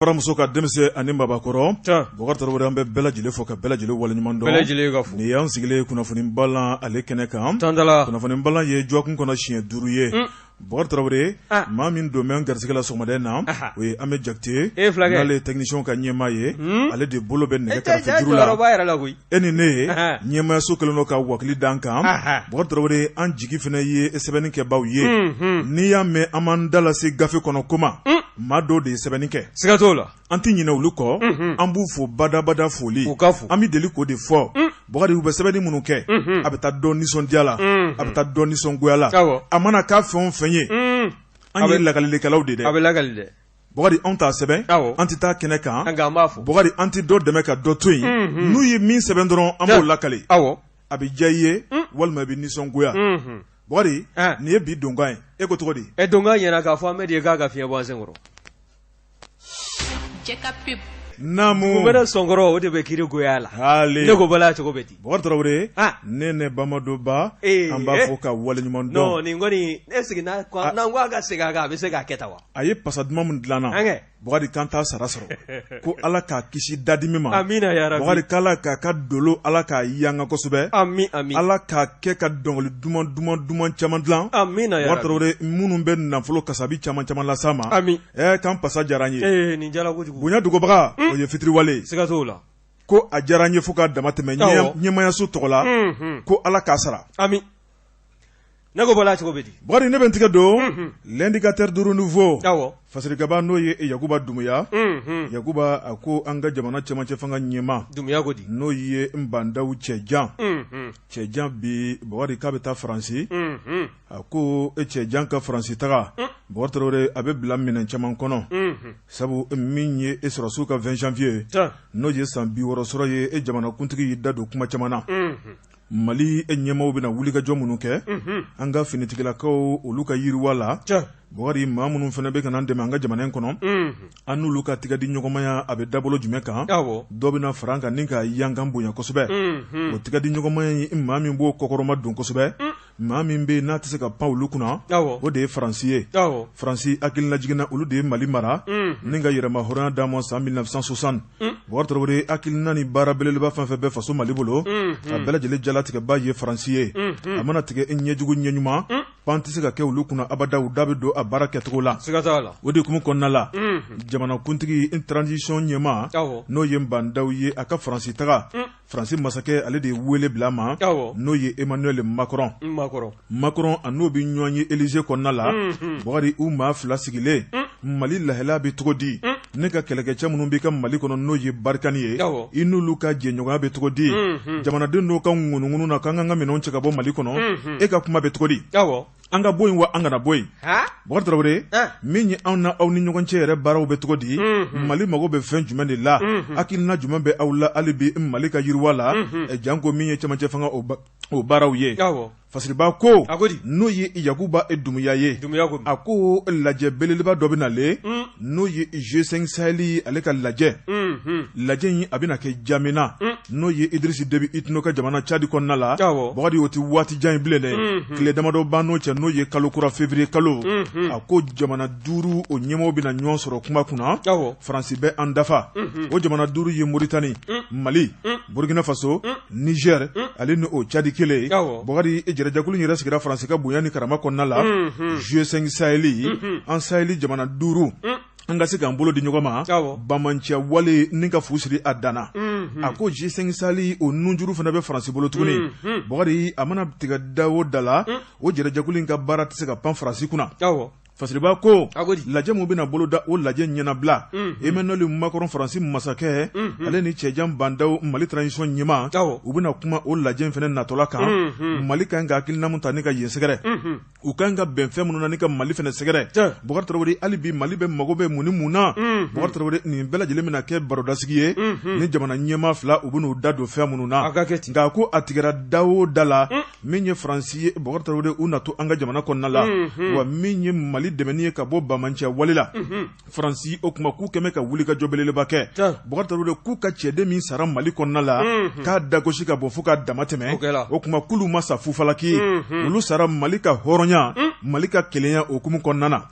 Faramuso ka denmisɛn ani mabakɔrɔ Bɔkari Tarawele, an bɛ bɛɛ lajɛlen fo ka bɛɛ lajɛlen waleɲuman dɔn. Bɛɛ lajɛlen ka fo. Nin y'an sigilen kunnafoni balan ale kɛnɛ kan. Tandala. Kunnafoni balan ye dɔgɔkun kɔnɔ siɲɛ 5 ye. Bɔkari Tarawele, maa min don bɛ an garisɛgɛ la sɔgɔmada in na, o ye Amɛdi Jakite ye, fulakɛ, n'ale ye technicien ka ɲɛmaa ye, ale de bolo bɛ nɛgɛ karafe juru la. Jɔyɔrɔ b'a yɛrɛ la koyi. E ni ne ye ɲɛmaayaso kɛlen don ka wakili d'an kan. Bɔkari Tarawele, an jigi fana ye sɛbɛnni kɛbaw ye. N'i y'a mɛn an b'an da lase gafe kɔnɔ kuma, maa dɔw de ye sɛbɛnni kɛ. Siga t'o la. An tɛ ɲinɛ olu kɔ, an b'u fo badabada foli. U ka fo. An bɛ deli k'o de fɔ. Bɔkari, u bɛ sɛbɛnni minnu kɛ, a bɛ taa dɔ nisɔndiya la, a bɛ taa dɔ nisɔngoya la. A mana k'a fɛn o fɛn ye, an ye lakalilikɛlaw de dɛ. A bɛ lakali dɛ. Bɔkari, anw t'a sɛbɛn, an tɛ taa kɛnɛ kan. Nka an b'a fɔ. Bɔkari, an tɛ dɔ dɛmɛ ka dɔ to yen. N'u ye min sɛbɛn dɔrɔn, an b'o lakali. A bɛ diya i ye walima i bɛ nisɔngoya. Bɔkari, nin ye bi donkan ye, e ko cogo di? Ɛ, donkan ɲɛna k'a fɔ Amɛdi ye k'a ka fiɲɛ bɔ an sen kɔrɔ. Naamu. U bɛ sɔnkɔrɔ, o de bɛ kiri goya la. Hali. Ne ko bala cogo bɛ di? Bɔkari Tarawele, ne ne Bamado Ba, an b'a fɔ ka waleɲuman dɔn. Non, nin kɔni, est-ce que n'an ko a ka segin a kan, a bɛ se k'a kɛ tan wa? A ye pasa duman min dilan na, Bɔkari, k'an t'a sara sɔrɔ. Ko Ala k'a kisi dadimi ma. Amina yarabi. Bɔkari, k'Ala k'a ka dolo, Ala k'a yanga kosɛbɛ. Ami ami. Ala k'a kɛ ka dɔnkili duman duman duman caman dilan. Amina yarabi. Bɔkari Tarawele, minnu bɛ nafolo kasabi caman caman las'a ma. Ami. Ɛ, k'an pasa diyara an ye. Ee, nin diyara kojugu. Bonya dogobaga, o ye fitiriwale ye. Siga t'o la. Ko a diyara an ye fo k'a dama tɛmɛ ɲɛmayaso tɔgɔ la. Ko Ala k'a sara. Ami. Ne ko bɔla cogo bɛ di? Bɔkari, ne bɛ n tigɛ don L'Indicateur du Renouveau. Fasirikaba, n'o ye Yakuba Dumuya. Yakuba, a ko an ka jamana cɛmancɛ fanga ɲɛmaa. Dumuya ko di? N'o ye Nbandaw Cɛjan. Cɛjan bi, Bɔkari, k'a bɛ taa Faransi. A ko Cɛjan ka Faransi taga, Bɔkari Tarawele, a bɛ bila minɛn caman kɔnɔ. Sabu min ye e sɔrɔsiw ka 20 janvier, n'o ye san 60 sɔrɔ ye, e jamanakuntigi y'i da don kuma caman na. Mali ɲɛmaaw bɛna wulikajɔ minnu kɛ an ka finitigilakaw, olu ka yiriwa la. Bɔkari, maa minnu fana bɛ ka n'an dɛmɛ an ka jamana in kɔnɔ, an n'olu ka tigɛ di ɲɔgɔnmaya, a bɛ dabolo jumɛn kan? Dɔ bɛna fara an kan ni ka yankan bonya kosɛbɛ. O tigɛ di ɲɔgɔnmaya in, maa min b'o kɔkɔrɔma don kosɛbɛ, maa min bɛ yen n'a tɛ se ka pan olu kunna, o de ye Faransi ye. Faransi hakilina jiginna, olu de ye Mali mara ni ka yɛrɛma hɔrɔnya d'an ma san 1960. Bɔkari Tarawele, hakilina ni baara belebeleba fɛn fɛn bɛ faso Mali bolo, a bɛɛ lajɛlen jalatigɛba ye Faransi ye. A mana tigɛ ɲɛjugu ɲɛɲuman, pan tɛ se ka kɛ olu kunna abada, u da bɛ don a baara kɛcogo la. O de hukumu kɔnɔna la, jamanakuntigi transition ɲɛmaa, n'o ye Nbandaw ye, a ka Faransi taga, Faransi masakɛ, ale de ye wele bila a ma, n'o ye Emmanuel Macron. Macron, a n'o bɛ ɲɔgɔn ye Élysée kɔnɔna la. Bɔkari, u maa fila sigilen, Mali lahalaya bɛ cogo di? Ne ka kɛlɛkɛcɛ minnu b'i ka Mali kɔnɔ, n'o ye Barkhane ye, i n'olu ka jɛɲɔgɔnya bɛ cogo di? Jamanaden dɔw ka ŋunuŋunu na k'an ka minɛnw cɛ ka bɔ Mali kɔnɔ, e ka kuma bɛ cogo di? An ka bɔ yen wa, an kana bɔ yen? Bɔkari Tarawele, min ye anw na aw ni ɲɔgɔn cɛ yɛrɛ baaraw bɛ cogo di? Mali mago bɛ fɛn jumɛn de la? Hakilina jumɛn bɛ aw la hali bi Mali ka yiriwa la, janko min ye cɛmancɛ fanga o baaraw ye? Fasiriba ko, n'o ye Yakuba Dumuya ye, a ko lajɛ belebeleba dɔ bɛ nalen, n'o ye G5 Sahel ale ka lajɛ. Lajɛ in, a bɛna kɛ Jamena, n'o ye Idrisi Debi Itno ka jamana Cadi kɔnɔna la. Bɔkari, o tɛ waati jan in bilen dɛ, tile damadɔ b'an n'o cɛ, n'o ye kalo kura février kalo. A ko jamana 5 o ɲɛmaaw bɛna ɲɔgɔn sɔrɔ kuma kunna, Faransi bɛ an dafa. O jamana 5 ye Moritani, Mali, Burkina Faso, Niger, ale ni o Cadi kelen. Bɔkari, jɛrɛjɛkulu yɛrɛ sigira Faransi ka bonya ni karama kɔnɔna la, G5 Sahel, an Sahel jamana 5, an ka se k'an bolo di ɲɔgɔn ma banbaanciya wale ni ka fu siri a danna. A ko G5 Sahel, o nunjuru fana bɛ Faransi bolo tuguni. Bɔkari, a mana tigɛ da o da la, o jɛrɛjɛkulu in ka baara tɛ se ka pan Faransi kunna. Fasiriba ko lajɛ min bɛna boloda, o lajɛ ɲɛnabila, Emmanuel Macron, Faransi masakɛ, ale ni Cɛjan Bandaw, Mali transition ɲɛmaa, u bɛna kuma o lajɛ in fana natɔla kan. Mali ka kan ka hakilina min ta ni ka yen sɛgɛrɛ, u ka kan ka bɛn fɛn minnu na ni ka Mali fana sɛgɛrɛ. Bɔkari Tarawele, hali bi Mali bɛ mago bɛ mun ni mun na? Bɔkari Tarawele, nin bɛɛ lajɛlen bɛna kɛ barodasigi ye ni jamana ɲɛmaa fila, u bɛn'u da don fɛn minnu na. Nka ko a tigɛra da o da la, min ye Faransi ye, Bɔkari Tarawele, u na to an ka jamana kɔnɔna la. Wa min ye Mali Mali dɛmɛni ye ka bɔ banbaanciya wale la, Faransi o tuma k'u kɛmɛ ka wulikajɔ belebeleba kɛ. Bubakari Tarawele k'u ka cɛden min sara Mali kɔnɔna la, k'a dagosi ka bon fo k'a dama tɛmɛ. O tuma k'olu ma sa fufalaki ye, olu sara Mali ka hɔrɔnya, Mali ka kelenya hukumu kɔnɔna na.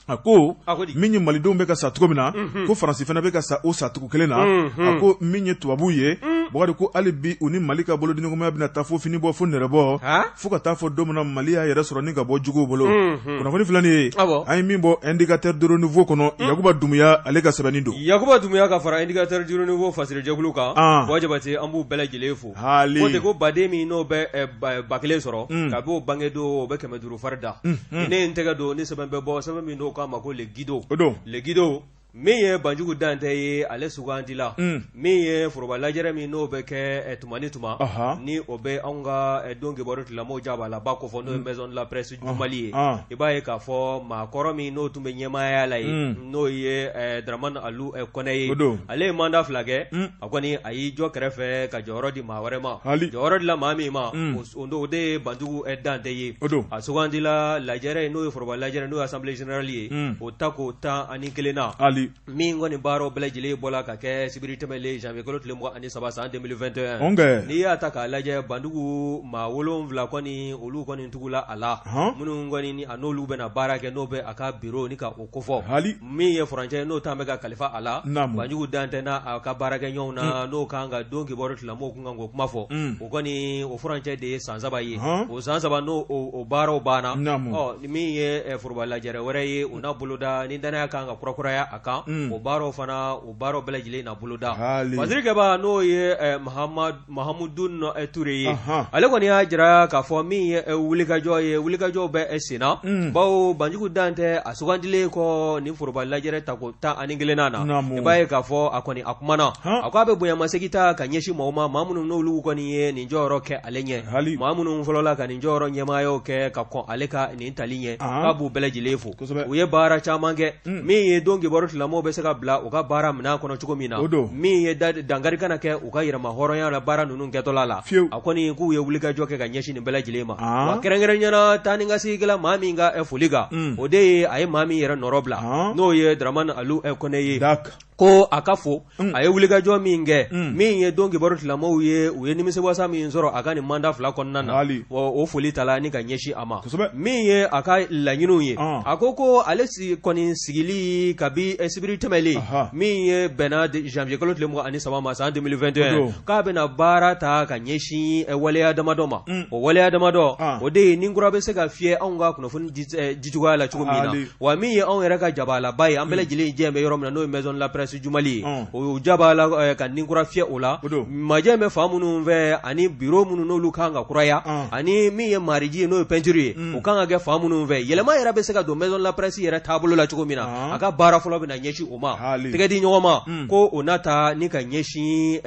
A ko min ye malidenw bɛ ka sa cogo min na, ko Faransi fana bɛ ka sa o sacogo kelen na. A ko min ye tubabuw ye, Bubakari, ko hali bi u ni Mali ka bolodiɲɔgɔnmaya bɛna taa fo fini bɔ fo nɛrɛ bɔ, fo ka taa fɔ don min na Mali y'a yɛrɛ sɔrɔ ni ka bɔ juguw bolo. Kunnafoni filɛ nin ye, an ye min bɔ Indicateur du Renouveau kɔnɔ, Yakuba Dumuya ale ka sɛbɛnni don. Yakuba Dumuya ka fara Indicateur du Renouveau fasirijɛkulu kan, Buwa Jabate, an b'u bɛɛ lajɛlen fo. Ko ten ko baden min n'o bɛ 1000 sɔrɔ, kabi o bangedon o bɛ 500 fari da. Ne ye n tɛgɛ don ni sɛbɛn bɛ bɔ, sɛbɛn min n'o k'a ma ko Le Guido. Le Guido min ye Banjugu Dantɛ ye, ale sugandila. Min ye foroba lajɛrɛ min n'o bɛ kɛ tuma ni tuma, ni o bɛ anw ka don kibaru tigilamɔgɔw jabalaba kofɔ, n'o ye Maison de la Presse du Mali ye. I b'a ye k'a fɔ maakɔrɔ min n'o tun bɛ ɲɛmaaya la yen, n'o ye Dramane Alu Kɔnɛ ye, ale ye mandat 2 kɛ. A kɔni a y'i jɔ kɛrɛfɛ ka jɔyɔrɔ di maa wɛrɛ ma. Jɔyɔrɔ dila maa min ma, o de ye Banjugu Dantɛ ye. A sugandila lajɛrɛ n'o ye foroba lajɛrɛ, n'o ye assemblée générale ye, o tako 11 na, min kɔni baaraw bɛɛ lajɛlen bɔla ka kɛ sibiri tɛmɛlen janvier kalo tile 23 san 2021. N'i y'a ta k'a lajɛ, Banjugu maa 7 kɔni, olu kɔni tugula a la, minnu kɔni a n'olu bɛna baara kɛ, n'o bɛ a ka bureau ni ka o kofɔ. Min ye furancɛ n'o ta bɛ ka kalifa a la, Banjugu Dantɛ n'a ka baarakɛɲɔgɔnw na, n'o kan ka don kibaru tigilamɔgɔw kun kan k'o kuma fɔ, o kɔni o furancɛ de ye san 3 ye. O san 3 n'o o baaraw banna, ɔ min ye foroba lajɛrɛ wɛrɛ ye, o na boloda ni danaya kan ka kurakuraya a kan. O baaraw fana, o baaraw bɛɛ lajɛlen na boloda. Waziri kɛba n'o ye Mahamudu Ture ye, ale kɔni y'a jira k'a fɔ min ye wulikajɔ ye, wulikajɔ bɛ senna, bawo Banjugu Dantɛ a sugandilen kɔ nin foroba lajɛrɛ tako 11nan na, i b'a ye k'a fɔ a kɔni a kumana, a ko a bɛ bonyamasegin ta ka ɲɛsin maaw ma, maa minnu n'olu kɔni ye nin jɔyɔrɔ kɛ ale ɲɛ, maa minnu fɔlɔla ka nin jɔyɔrɔ ɲɛmaayaw kɛ ka kɔn ale ka nin tali ɲɛ, k'a b'u bɛɛ lajɛlen fo. U ye baara caman kɛ min ye don kibaru tigilamɔgɔw bɛ se ka bila u ka baara minɛn kɔnɔ cogo min na, min ye dankari kana kɛ u ka yɛrɛma hɔrɔnya la baara ninnu kɛtɔla la. A kɔni k'u ye wulikajɔ kɛ ka ɲɛsin nin bɛɛ lajɛlen ma. Wa kɛrɛnkɛrɛnnenya la, taa ni ka seginkɛla maa min ka foli kan, o de ye a ye maa min yɛrɛ nɔrɔ bila, n'o ye Dramane Alu Kɔnɛ ye, ko a ka fo a ye wulikajɔ min kɛ, min ye don kibaru tigilamɔgɔw ye, u ye nimisiwasa min sɔrɔ a ka nin mandat 2 kɔnɔna na, o foli tala ni ka ɲɛsin a ma. Min ye a ka laɲiniw ye, a ko ko ale kɔni sigili kabi sibiri tɛmɛlen min ye bɛnna janvier kalo tile 23 ma san 2021, k'a bɛna baara ta ka ɲɛsin waleya damadɔ ma. O waleya damadɔ, o de ye ni kura bɛ se ka fiyɛ anw ka kunnafoni dicogoya la cogo min na, wa min ye anw yɛrɛ ka jabalaba ye, an bɛɛ lajɛlen jɛ bɛ yɔrɔ min na, n'o ye Maison de la Presse du Mali ye, o jabala ka ni kura fiyɛ o la, majɛ bɛ fan minnu fɛ ani bureau minnu n'olu kan ka kuraya, ani min ye mariji ye, n'o ye peinture ye, o kan ka kɛ fan minnu fɛ, yɛlɛma yɛrɛ bɛ se ka don Maison de la Presse yɛrɛ taabolo la cogo min na, a ka baara fɔlɔ bɛna ɲɛsin o ma. Tɛgɛ di ɲɔgɔn ma ko o na ta ni ka ɲɛsin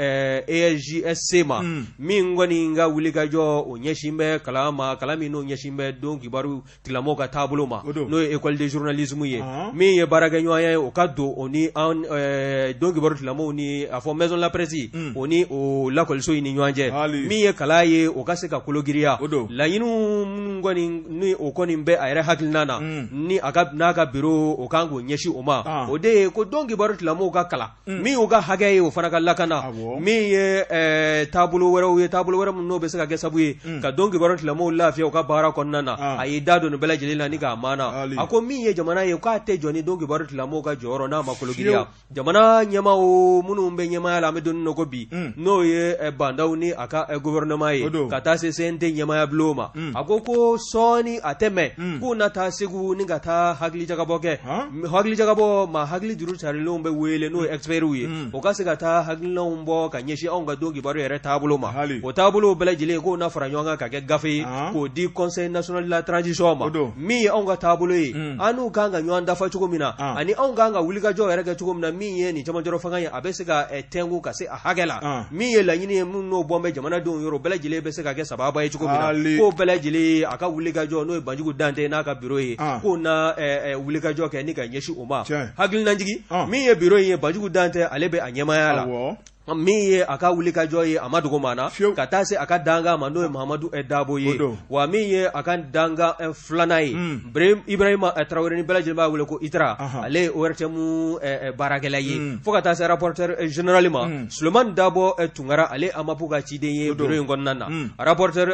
ESJSC ma, min kɔni ka wulikajɔ o ɲɛsin bɛ kalan ma, kalan min n'o ɲɛsin bɛ don kibaru tigilamɔgɔw ka taabolo ma, n'o ye école de journalisme ye. Min ye baarakɛɲɔgɔnya ye, o ka don o ni an don kibaru tigilamɔgɔw ni a fɔ Maison de la Presse o ni o lakɔliso in ni ɲɔgɔn cɛ. Min ye kalan ye, o ka se ka kologiriya. Laɲiniw minnu kɔni ni o kɔni bɛ a yɛrɛ hakilina na, ni a ka n'a ka bureau o kan k'o ɲɛsin o ma, o de ye ko don kibaru tigilamɔgɔw ka kalan, min y'u ka hakɛ ye, o fana ka lakana. Min ye taabolo wɛrɛw ye, taabolo wɛrɛ minnu n'o bɛ se ka kɛ sabu ye ka don kibaru tigilamɔgɔw lafiya u ka baara kɔnɔna na, a y'i da don nin bɛɛ lajɛlen na ni k'a maana. A ko min ye jamana ye, k'a tɛ jɔ ni don kibaru tigilamɔgɔw ka jɔyɔrɔ n'a ma kologiriya. Jamana ɲɛmaaw minnu bɛ ɲɛmaaya la, an bɛ don min na ko bi, n'o ye Bah N'Daw ni a ka gouvernement ye, ka taa se CNT ɲɛmaaya bulon ma, a ko ko sɔɔni a tɛ mɛn k'u na taa Segu ni ka taa hakilijakabɔ kɛ. Hakilijagabɔ ma hakili juru carilenw bɛ wele, n'o ye experts ye, o ka se ka taa hakilinaw bɔ ka ɲɛsin anw ka don kibaru yɛrɛ taabolo ma. O taabolo bɛɛ lajɛlen k'o na fara ɲɔgɔn kan ka kɛ gafe ye k'o di Conseil national de la transition ma. Min ye anw ka taabolo ye, an n'u kan ka ɲɔgɔn dafa cogo min na, ani anw kan ka wulikajɔ yɛrɛ kɛ cogo min na, min ye nin cɛmancɛrɔ fanga ye, a bɛ se ka tɛnku ka se a hakɛ la. Min ye laɲini ye, minnu n'o bɔn bɛ jamanadenw yɔrɔ, bɛɛ lajɛlen bɛ se ka kɛ sababa ye cogo min na, k'o bɛɛ lajɛlen a ka wulikajɔ, n'o ye Banjugu Dante n'a ka bureau ye, k'o na wulikajɔ kɛ ni ka ɲɛsin o ma. Hakilinajigin, min ye bureau in ye, Banjugu Dante ale bɛ a ɲɛmaaya la. Min ye a ka wulikajɔ ye, a ma dogo maa na, ka taa se a ka dankan ma, n'o ye Mahamadu Dabo ye. Wa min ye a ka dankan filanan ye, Ibrahima Tarawele, ni bɛɛ lajɛlen b'a wele ko Itra, ale ye ORTM baarakɛla ye, fo ka taa se rapporteur général ma, Sulemani Dabo Tunkara, ale AMAP ka ciden ye bureau in kɔnɔna na. Rapporteur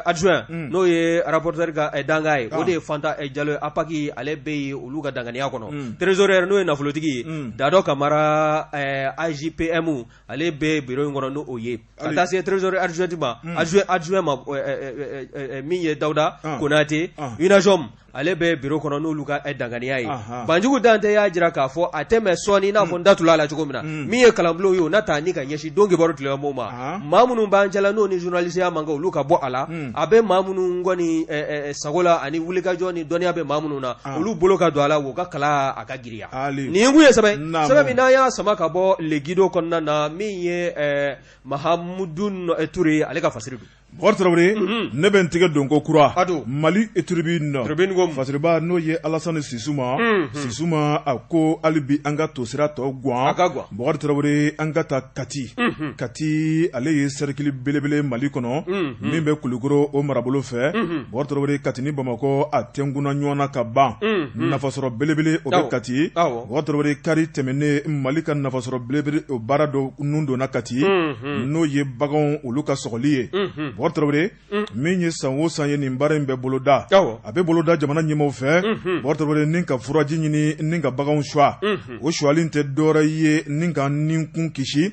adjoint, n'o ye rapporteur ka dankan ye, o de ye Fanta Jalo ye, APAC, ale bɛ yen olu ka danganiya kɔnɔ. Trésorier, n'o ye nafolotigi ye, Dadɔ Kamara, AJPM, ale bɛ bureau in kɔnɔ n'o ye, ka taa se trésorier adjoint ma, adjoint ma, min ye Dawuda Konate, UNAJOM, ale bɛ bureau kɔnɔ n'olu ka danganiya ye. Banjugu Dante y'a jira k'a fɔ a tɛ mɛn sɔɔni, i n'a fɔ n datula la cogo min na, min ye kalanbulon ye, o na taa ni ka ɲɛsin don kibaru tilelamɔgɔw ma. Maa minnu b'an cɛla, n'o ni journalisiya man kan, olu ka bɔ a la. A bɛ maa minnu kɔni sago la, ani wulikajɔ ni dɔnniya bɛ maa minnu na, olu bolo ka don a la, u ka kala a ka girinya. Nin kun ye sɛbɛn sɛbɛn min n'an y'a sama ka bɔ Le Guidon kɔnɔna na, min ye Mahamudu Ture, ale ka fasiri don. Bɔkari Tarawele, ne bɛ n tɛgɛ don ko kura Mali Tribune fasiriba, n'o ye Alasani Sisuma. Sisuma a ko hali bi an ka tosira tɔ gan. Bɔkari Tarawele, an ka taa Kati. Kati, ale ye cercle belebele Mali kɔnɔ min bɛ Kulukoro o marabolo fɛ. Bɔkari Tarawele, Kati ni Bamakɔ a tɛnkunna ɲɔgɔn na ka ban. Nafasɔrɔ belebele o bɛ Kati. Bɔkari Tarawele, kari tɛmɛnen, Mali ka nafasɔrɔ belebele o baara dɔ nun donna Kati, n'o ye baganw olu ka sɔgɔli ye. Bɔkari Tarawele, min ye san o san ye nin baara in bɛ boloda, a bɛ boloda jamana ɲɛmaaw fɛ, Bɔkari Tarawele, ni ka furaji ɲini ni ka baganw suwa. O suwali tɛ dɔwɛrɛ ye ni ka ninkun kisi,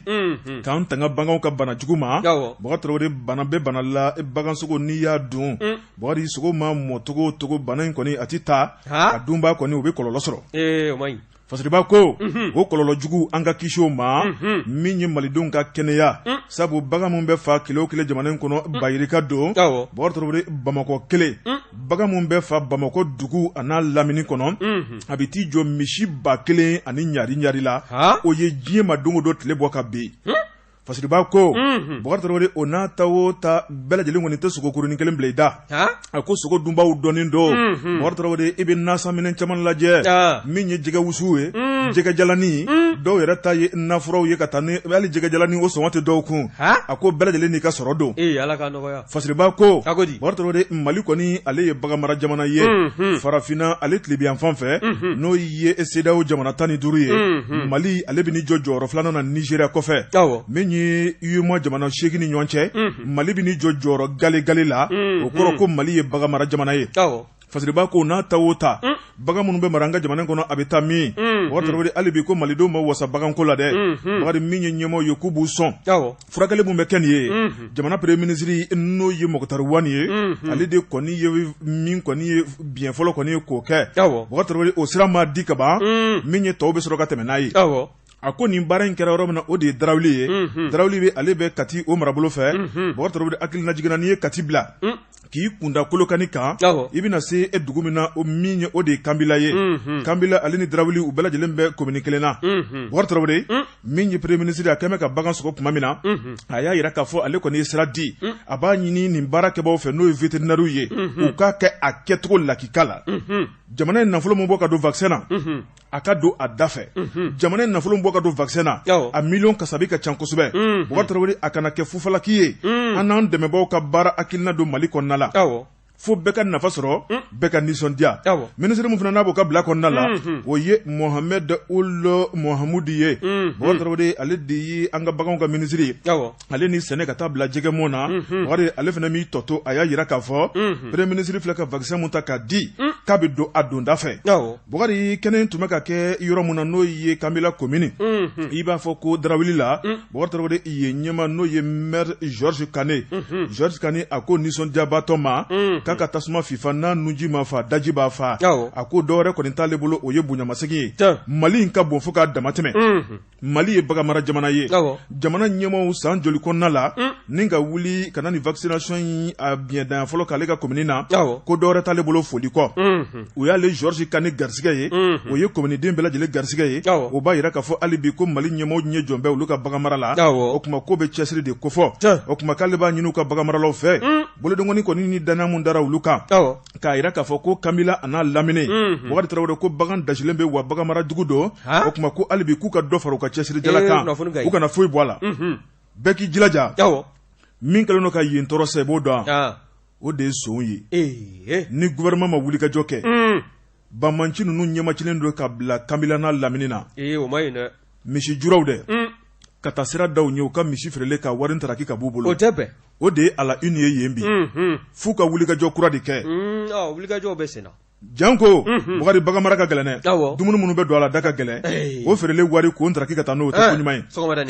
k'an tanga baganw ka bana jugu ma. Bɔkari Tarawele, bana bɛ bana la, bagansogo n'i y'a dun, Bɔkari, sogo ma mɔ cogo o cogo, bana in kɔni a tɛ taa, a dunbaa kɔni u bɛ kɔlɔlɔ sɔrɔ. Fasiriba ko o kɔlɔlɔ jugu, an ka kisi o ma. Min ye malidenw ka kɛnɛya, sabu bagan min bɛ fa kile o kile jamana in kɔnɔ, bayirika don. Bɔkari Tarawele, Bamakɔ kelen, bagan min bɛ fa Bamakɔ dugu a n'a lamini kɔnɔ, a bɛ t'i jɔ misi 1000 ani ɲari ɲari la. O ye diɲɛ ma don o don tile bɔ ka bin. Fasiriba ko, Bɔkari Tarawele, o n'a ta o ta bɛɛ lajɛlen kɔni tɛ sogokurunin kelen bila i da. A ko sogo dunbaw dɔnnen don. Bɔkari Tarawele, i bɛ nasanminɛn caman lajɛ, min ye jɛgɛ wusu ye, jɛgɛ jalani, dɔw yɛrɛ ta ye nafuraw ye ka taa ni hali jɛgɛ jalani, o sɔngɔ tɛ dɔw kun. A ko bɛɛ lajɛlen n'i ka sɔrɔ don. Fasiriba ko, Bɔkari Tarawele, Mali kɔni ale ye baganmara jamana ye farafinna ale tilebinyanfan fɛ, n'o ye CEDEAO jamana 15 ye. Mali ale bɛ n'i jɔ jɔyɔrɔ filanan na Nizeriya kɔfɛ. Min ye UEMOA jamana 8 ni ɲɔgɔn cɛ, Mali bɛ n'i jɔ jɔyɔrɔ gale-gale la. O kɔrɔ ko Mali ye baganmara jamana ye. Fasiriba ko n'a ta o ta, bagan minnu bɛ mara an ka jamana kɔnɔ, a bɛ taa min? Bɔkari Tarawele, hali bi ko malidenw ma wasa baganko la dɛ. Bakari, min ye ɲɛmaaw ye k'u b'u sɔn furakɛli min bɛ kɛ nin ye, jamana premier ministre, n'o ye Moctar Ouane ye, ale de kɔni ye min kɔni ye biɲɛ fɔlɔ kɔni ye k'o kɛ. Bɔkari Tarawele, o sira ma di ka ban, min ye tɔw bɛ sɔrɔ ka tɛmɛ n'a ye. A ko nin baara in kɛra yɔrɔ min na, o de ye Darawuli ye. Darawuli bɛ, ale bɛ Kati o marabolo fɛ. Bɔkari Tarawele, hakili lajiginna, n'i ye Kati bila k'i kunda Kolokani kan, i bɛna se e dugu min na, o min ye, o de ye Kanbila ye. Kanbila ale ni Darawuli, u bɛɛ lajɛlen bɛ komini kelen na. Bɔkari Tarawele, min ye premier ministre, a kɛlen bɛ ka bagan sɔgɔ tuma min na, a y'a jira k'a fɔ ale kɔni ye sira di. A b'a ɲini nin baara kɛbaaw fɛ, n'o ye véterinairew ye, u k'a kɛ a kɛcogo lakika la. Jamana ye nafolo min bɔ ka don vaccin na, a ka don a da fɛ. Jamana ye nafolo bɔ ka don vaccin na, a miliyɔn kasabi ka ca kosɛbɛ. Bɔkari Tarawele, a kana kɛ fufalaki ye. An n'an dɛmɛbaaw ka baara hakilina don Mali kɔnɔna la, fo bɛɛ ka nafa sɔrɔ, bɛɛ ka nisɔndiya. Minisiri min fana n'a b'o ka bila kɔnɔna la, o ye Mohamed Ould Mohamoud ye. Bɔkari Tarawele, ale de ye an ka baganw ka minisiri ye, ale ni sɛnɛ ka taa bila jɛgɛmɔ na. Bakari, ale fana m'i tɔ to, a y'a jira k'a fɔ premier ministre filɛ ka vaccin mun ta k'a di, k'a bɛ don a donda fɛ. Bakari, kɛnɛ tun bɛ ka kɛ yɔrɔ min na, n'o ye Kanbila komini, i b'a fɔ ko Darawuli la. Bakari Tarawele, yen ɲɛmaa, n'o ye maire Georges Kane, Georges Kane a ko nisɔndiyabaatɔ ma k'a ka tasuma fifa n'a nunji ma fa, daji b'a fa. A ko dɔwɛrɛ kɔni t'ale bolo, o ye bonyamasegin ye. Mali in ka bon fo k'a damatɛmɛ. Mali ye baganmara jamana ye. Jamana ɲɛmaaw san joli kɔnɔna la ni ka wuli ka na ni vaccination in a biɲɛdanya fɔlɔ k'ale ka komini na, ko dɔwɛrɛ t'ale bolo foli kɔ. O y'ale Georges Kane garisɛgɛ ye, o ye kominiden bɛɛ lajɛlen garisɛgɛ ye. O b'a jira k'a fɔ hali bi ko Mali ɲɛmaaw ɲɛ jɔn bɛ olu ka baganmara la. O tuma ko bɛ cɛsiri de kofɔ. O tuma k'ale b'a ɲini u ka baganmaralaw fɛ, bolodenkɔni kɔni ni danaya mun dara. dara olu kan k'a jira k'a fɔ ko Kanbila a n'a lamini Bubakari Tarawele ko bagan dasilen bɛ wa bagan mara dugu don o tuma ko hali bi k'u ka dɔ fara u ka cɛsirijala kan u kana foyi bɔ a la bɛɛ k'i jilaja min kɛlen don ka yen tɔɔrɔ sa i b'o dɔn o de ye son ye ni gouvernement ma wulikajɔ kɛ banbaanci ninnu ɲɛmacilen don ka bila Kanbila n'a lamini na o ma ɲi dɛ misijuraw dɛ ka taa sira da u ɲɛ u ka misi feerelen ka wari taraki ka b'u bolo o tɛ bɛn o de ye à la une ye yen bi f'u ka wulikajɔ kura de kɛ wulikajɔ bɛ sen na janko Bukari bagan mara ka gɛlɛn dɛ dumuni minnu bɛ don a la da ka gɛlɛn o feerelen wari k'o taraki ka taa n'o tɛ ko ɲuman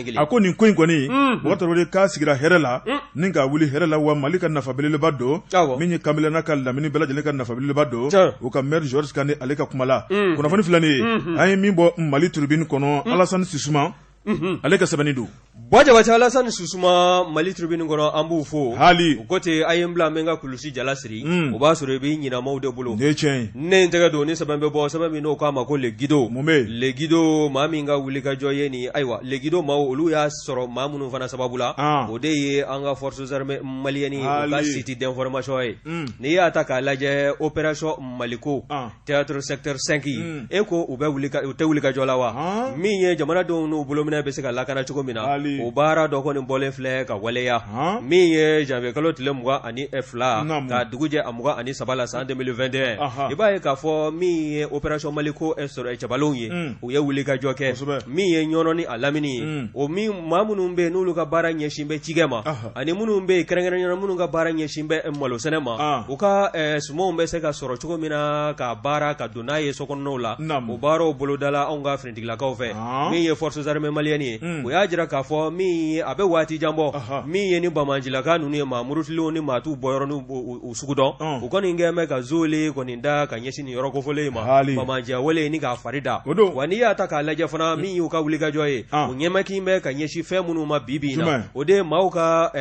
ye a ko nin ko in kɔni Bubakari Tarawele k'a sigira hɛrɛ la ni ka wuli hɛrɛ la wa Mali ka nafa belebeleba don min ye Kanbila n'a ka lamini bɛɛ lajɛlen ka nafa belebeleba don u ka maire Georges Kane ale ka kuma la kunnafoni filɛ nin ye an ye min bɔ Mali Tribune kɔnɔ Alasani Sisuma ale ka sɛbɛnni don Buwa Jabate Alasani Susuma Mali Tribune kɔnɔ an b'u fo hali u ko ten a ye n bila n bɛ n ka kulusi jala siri o b'a sɔrɔ i b'i ɲinamaw de bolo nin ye tiɲɛ ye ne ye n tɛgɛ don ni sɛbɛn bɛ bɔ sɛbɛn min n'o k'a ma ko Le Guido mun bɛ Le Guido maa min ka wulikajɔ ye nin ayiwa Le Guido maaw olu y'a sɔrɔ maa minnu fana sababu la o de ye an ka forces armées maliennes u ka site d'information ye n'i y'a ta k'a lajɛ opération Maliko théâtre secteur 5 e ko u bɛ u tɛ wulikajɔ la wa min ye jamanadenw n'u bolominɛ bɛ se ka lakana cogo min na o baara dɔ kɔni bɔlen filɛ ka waleya min ye janvier kalo tile 22 ka dugu jɛ a 23 la san 2021 i b'a ye k'a fɔ min ye opération Maliko sɔrɔ cɛbalenw ye u ye wulikajɔ kɛ min ye Ɲɔnɔ ni a lamini ye o min maa minnu bɛ yen n'olu ka baara ɲɛsin bɛ cikɛ ma ani minnu bɛ yen kɛrɛnkɛrɛnnenya minnu ka baara ɲɛsin bɛ malosɛnɛ ma u ka sumanw bɛ se ka sɔrɔ cogo min na ka baara ka don n'a ye sokɔnɔnaw la o baaraw bolodala anw ka finitigilakaw fɛ min ye forces armées maliennes ye u y'a jira k'a fɔ min ye a bɛ waati jan bɔ min ye ni banbaancilaka ninnu ye maa murutilenw ni maa t'u bɔyɔrɔ n'u sugu dɔn u kɔni kɛlen bɛ ka zole kɔni da ka ɲɛsin nin yɔrɔ kofɔlen in ma banbaanciya wale ni k'a fari da wa n'i y'a ta k'a lajɛ fana min y'u ka wulikajɔ ye u ɲɛmakin bɛ ka ɲɛsin fɛn minnu ma bi bi in na o de ye maaw ka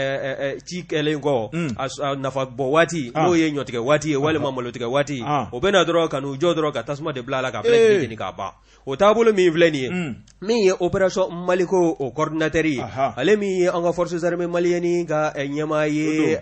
ci kɛlen kɔ a nafa bɔ waati n'o ye ɲɔtigɛ waati ye walima malotigɛ waati o bɛ na dɔrɔn ka n'u jɔ dɔrɔn ka tasuma de bila a la k'a bɛɛ lajɛlen jeni k'a ban o taabolo min filɛ nin ye min ye opération Maliko o coordinateur ye ale min ye an ka forces armées maliennes ka ɲɛmaa ye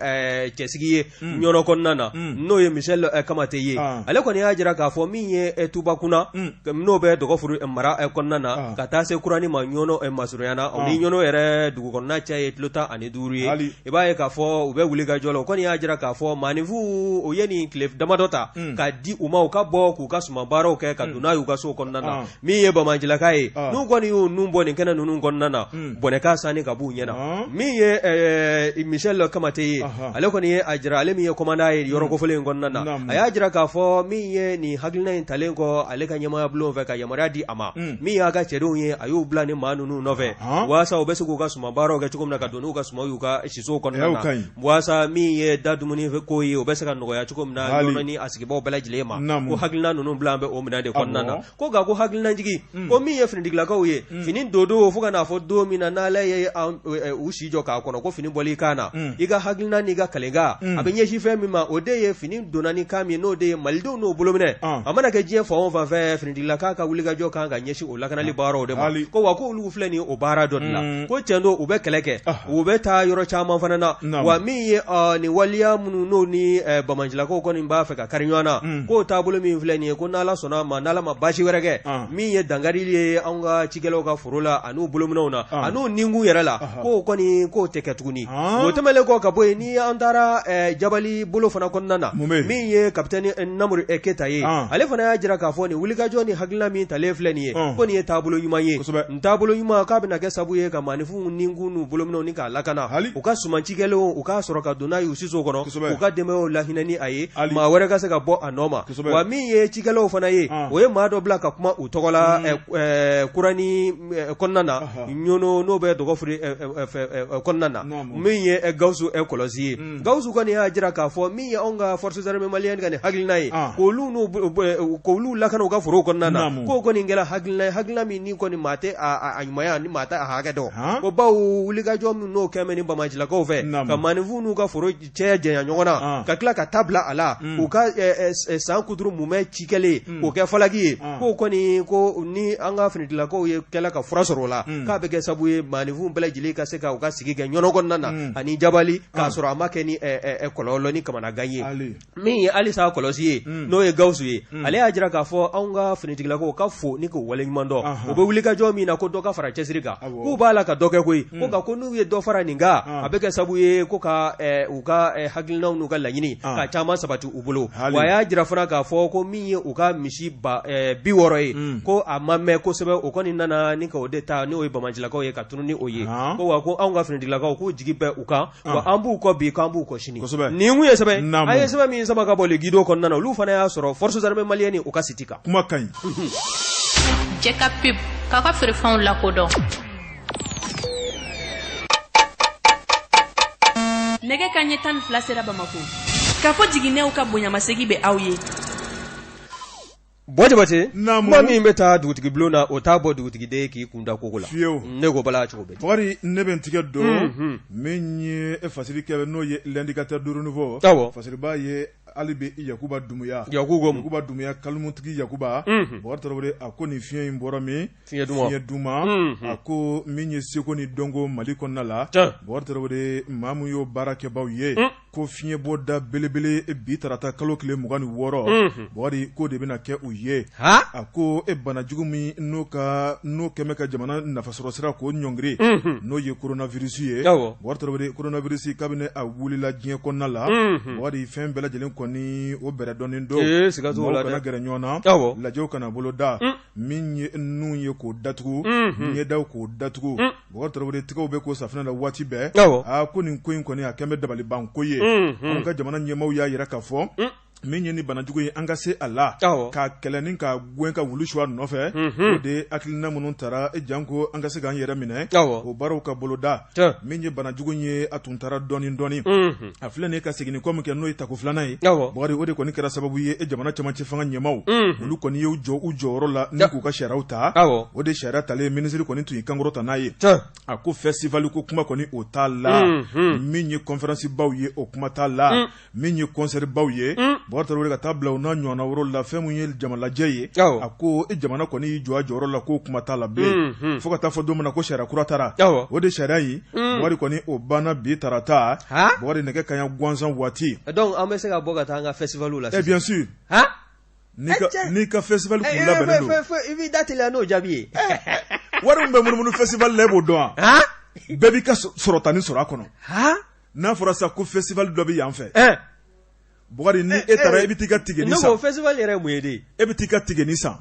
cɛsigi ye Ɲɔnɔ kɔnɔna na n'o ye Michel Kamate ye ale kɔni y'a jira k'a fɔ min ye Tubakuna n'o bɛ Dɔgɔfuru mara kɔnɔna na ka taa se Kurani ma Ɲɔnɔ masurunya na o ni Ɲɔnɔ yɛrɛ dugu kɔnɔna cɛ ye kilo 15 ye i b'a ye k'a fɔ u bɛ wulikajɔ la o kɔni y'a jira k'a fɔ maaninfinw u ye nin tile damadɔ ta ka di u ma u ka bɔ k'u ka suman baaraw kɛ ka don n'a y'u ka so kɔnɔna na min ye banbaancilaka ye n'u kɔni y'u nun bɔ nin kɛnɛ ninnu kɔnɔna na bɔnɛ ka sanni ka b'u ɲɛ na min ye Michel Kamate ye ale kɔni ye a jira ale min ye commandant ye yɔrɔ kofɔlen in kɔnɔna na a y'a jira k'a fɔ min ye nin hakilina in talen kɔ ale ka ɲɛmaaya bulon fɛ ka yamaruya di a ma min y'a ka cɛdenw ye a y'u bila ni maa ninnu nɔfɛ walasa u bɛ se k'u ka suman baaraw kɛ cogo min na ka don n'u ka sumanw y'u ka sisow kɔnɔna na walasa min ye da dumuni ko ye o bɛ se ka nɔgɔya cogo min na Ɲɔnɔ ni a sigibaaw bɛɛ lajɛlen ma ko hakilina ninnu bila bɛ o minɛn de kɔnɔna na ko nka ko hakilinajigin ko min ye finitigilakaw ye fini don don fo ka n'a fɔ don min na n'Ala ye u si jɔ k'a kɔnɔ ko fini bɔli kan na i ka hakilina n'i ka kalenkan a bɛ ɲɛsin fɛn min ma o de ye fini donna ni kan min n'o de ye malidenw n'o bolominɛ a mana kɛ diɲɛ fan o fan fɛ finitigilaka ka wulikajɔ kan ka ɲɛsin o lakanali baaraw de ma ko wa ko olu filɛ nin o baara dɔ de la ko cɛn don u bɛ kɛlɛ kɛ u bɛ taa yɔrɔ caman fana na wa min ye nin waleya minnu n'o ni banbaancilakaw kɔni b'a fɛ ka kari ɲɔgɔn na k'o taabolo min filɛ nin ye ko n'Ala sɔnna a ma n'Ala ma baasi wɛrɛ kɛ min ye dankari ye anw ka cikɛlaw ka foro la an'u bolominɛw na an'u ninkun yɛrɛ la k'o kɔni k'o tɛ kɛ tuguni o tɛmɛnen kɔ ka bɔ yen ni an taara jabali bolo fana kɔnɔna na min ye kapitɛni Namuru Keyita ye ale fana y'a jira k'a fɔ nin wulikajɔ ni hakilina min talen filɛ nin ye ko nin ye taabolo ɲuman ye nin taabolo ɲuman k'a bɛna kɛ sabu ye ka maaninfinw ninkun n'u bolominɛw ni k'a lakana u ka suman cikɛlenw u k'a sɔrɔ ka don n'a y'u siso kɔnɔ u ka denbayaw lahinɛ ni a ye maa wɛrɛ ka se ka bɔ a nɔ ma wa min ye cikɛlaw fana ye o ye maa dɔ bila ka kuma u tɔgɔ la Kurani kɔnɔna na Ɲɔnɔ n'o bɛ Dɔgɔfuri kɔnɔna na min ye Gawusu Kɔlɔsi ye Gawusu kɔni y'a jira k'a fɔ min ye anw ka forces armées maliennes ka nin hakilina ye k'olu lakana u ka foro kɔnɔna na k'o kɔni kɛra hakilina ye hakilina min ni kɔni maa tɛ a ɲumanya ni maa tɛ a hakɛ dɔn ko bawo wulikajɔ min n'o kɛlen bɛ ni banbaancilakaw fɛ ka maaninfinw n'u ka foro cɛ janya ɲɔgɔn na ka tila ka ta bila a la u ka san kuturu mumɛ ci kɛlen k'o kɛ falaki ye k'o kɔni ko ni an ka finitigilakaw ye kɛla ka fura sɔrɔ o la k'a bɛ kɛ sabu ye maaninfinw bɛɛ lajɛlen ka se ka u ka sigi kɛ ɲɔnɔ kɔnɔna na ani jabali k'a sɔrɔ a ma kɛ ni kɔlɔlɔ ni kamanagan ye. Min ye halisa kɔlɔsi ye, n'o ye Gawusu ye, ale y'a jira k'a fɔ anw ka finitigilakaw ka fo ni k'u waleɲuman dɔn, u bɛ wulikajɔ min na ko dɔ ka fara cɛsiri kan, k'u b'a la ka dɔ kɛ koyi, ko nka ko n'u ye dɔ fara nin kan, a bɛ kɛ sabu ye ko ka u ka hakilinaw n'u ka laɲini ka caman sabati u bolo. Wa a y'a jira fana k'a fɔ ko min ye u ka misi 60 ye, ko a ma mɛn kosɛbɛ, o kɔni nana ni ka o de ta, n'o ye banbaancilakaw ye, ka tunun ni o ye. Ko wa ko anw ka finitigilakaw k'u jigi bɛ u kan, wa an b'u kɔ bi, k'an b'u kɔ sini. Nin kun ye sɛbɛn an ye sɛbɛn min sama ka bɔ Le Guido kɔnɔna na, olu fana y'a sɔrɔ Forces armées maliennes u ka site kan. Kuma ka ɲi. Jɛ ka pub k'a ka feerefɛnw lakodɔn. Nɛgɛ kanɲɛ 12 sera Bamakɔ. K'a fɔ jiginɛw ka bonyamasegin bɛ aw ye. Buwa Jabate, kuma min bɛ taa dugutigi bulon na, o t'a bɔ dugutigi k'i kun da kogo la. Fiyewu. Ne ko bala cogo bɛ. Bakari, ne bɛ n tigɛ don min ye fasiri kɛ, n'o ye L'Indicateur du Renouveau. Awɔ. Fasiriba ye hali bi Yakuba Dumuya. Yakuba Dumuya kalimutigi Yakuba. Bakari Tarawele, a ko nin fiɲɛ in bɔra min? Fiɲɛ duman. Fiɲɛ duman. A ko min ye seko ni dɔnko Mali kɔnɔna la. Bakari Tarawele, maa min y'o baarakɛbaw ye. Ko fiɲɛbɔda belebele bi tarata kalo tile 26, Bakari, k'o de bɛna kɛ u ye. A ko e banajugu min n'o kɛmɛ ka jamana nafasɔrɔ sira k'o ɲɔngiri, n'o ye coronavirus ye. Bakari Tarawele, coronavirus kabini a wulila diɲɛ kɔnɔna la, Bakari, fɛn bɛɛ lajɛlen kɔni o bɛrɛ dɔnnen don. Maaw kana gɛrɛ ɲɔgɔn na, lajɛw kana boloda, min ye nun ye k'o datugu, ɲɛdaw k'o datugu. Bakari Tarawele, tɛgɛw bɛ ko safinɛ la waati bɛɛ. Aa, ko nin ko in kɔni a kɛn bɛ dabaliban ko ye. Anw ka jamana ɲɛmaaw y'a jira k'a fɔ min ye ni banajugu ye, an ka se a la k'a kɛlɛ ni ka gɛn ka wulu su a nɔfɛ. O de ye hakilina minnu tara janko an ka se k'an yɛrɛ minɛ, o baaraw ka boloda. Min ye banajugu ye, a tun taara dɔɔnin dɔɔnin, a filɛ nin ye ka segin kɔ min kɛ, n'o ye tako filanan ye. Bakari, o de kɔni kɛra sababu ye e jamana cɛmancɛ fanga ɲɛmaaw, olu kɔni y'u jɔ u jɔyɔrɔ la ni k'u ka sariyaw ta. O de sariya talen, minisiri kɔni tun y'i kankɔrɔta n'a ye. A ko festival ko kuma kɔni o t'a la, min ye conférence baw ye o kuma t'a la, min ye concert baw ye, Bakari Tarawele, ka taa bila u n'a ɲɔgɔnna wɛrɛw la, fɛn min ye jamalajɛ ye, a ko e jamana kɔni y'i jɔ a jɔyɔrɔ la k'o kuma t'a la bilen, fo ka taa fɔ don min na ko sariya kura tara. O de sariya in, Bakari, kɔni o banna bi tarata, Bakari, nɛgɛ kanɲɛ gansan waati. Donc an bɛ se ka bɔ ka taa an ka festival la sisan? Bien sûr. N'i ka festival kun labɛnnen don, i b'i da teliya n'o jaabi ye. Wari min bɛ munumunu festival la, e b'o dɔn wa? Bɛɛ b'i ka sɔrɔtani sɔrɔ a kɔnɔ. N'a fɔra sa ko festival dɔ bɛ yan fɛ, Bukari, ni e taara, e bɛ t'i ka tigɛnin san. Ne ko festival yɛrɛ ye mun ye de? E bɛ t'i ka tigɛnin san.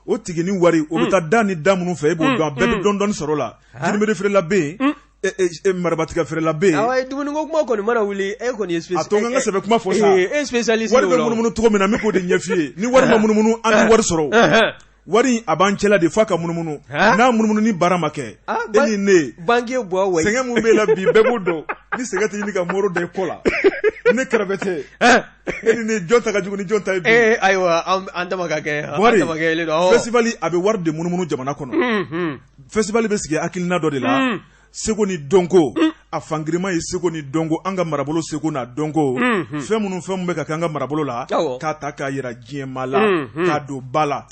O tigɛnin wari, o bɛ taa da ni da minnu fɛ, e b'o dɔn. Bɛɛ bɛ dɔɔnin dɔɔnin sɔrɔ o la. Jinibere feerela bɛ yen, marabatigɛ feerela bɛ yen. Awa, dumuniko kuma kɔni mana wuli, e kɔni ye a to n ka sɛbɛ kuma fɔ sa. E ye spécialiste. Wari bɛ munumunu cogo min na, n bɛ k'o de ɲɛf'i ye. Ni wari ma munumunu, an tɛ wari sɔrɔ. Wari a b'an cɛla de f'a ka munumunu. N'a munumunu ni baara ma kɛ, e ni ne banque bɔ wa, sɛgɛn min b'e la bi, bɛɛ b'o dɔn. Ni sɛgɛn tɛ ɲini ka moro da i kɔ la, ne kɛrɛfɛ tɛ, e ni ne, jɔn ta ka jugu ni jɔn ta ye bi? Ayiwa, an dama ka kɛ. Bukari, festival a bɛ wari de munumunu jamana kɔnɔ. Festival bɛ sigi hakilina dɔ de la, seko ni dɔnko. A fangirima ye seko ni dɔnko, an ka marabolo seko n'a dɔnko, fɛn minnu fɛn bɛ ka kɛ an ka marabolo la, k'a ta k'a yira diɲɛmaa la, k'a don ba la,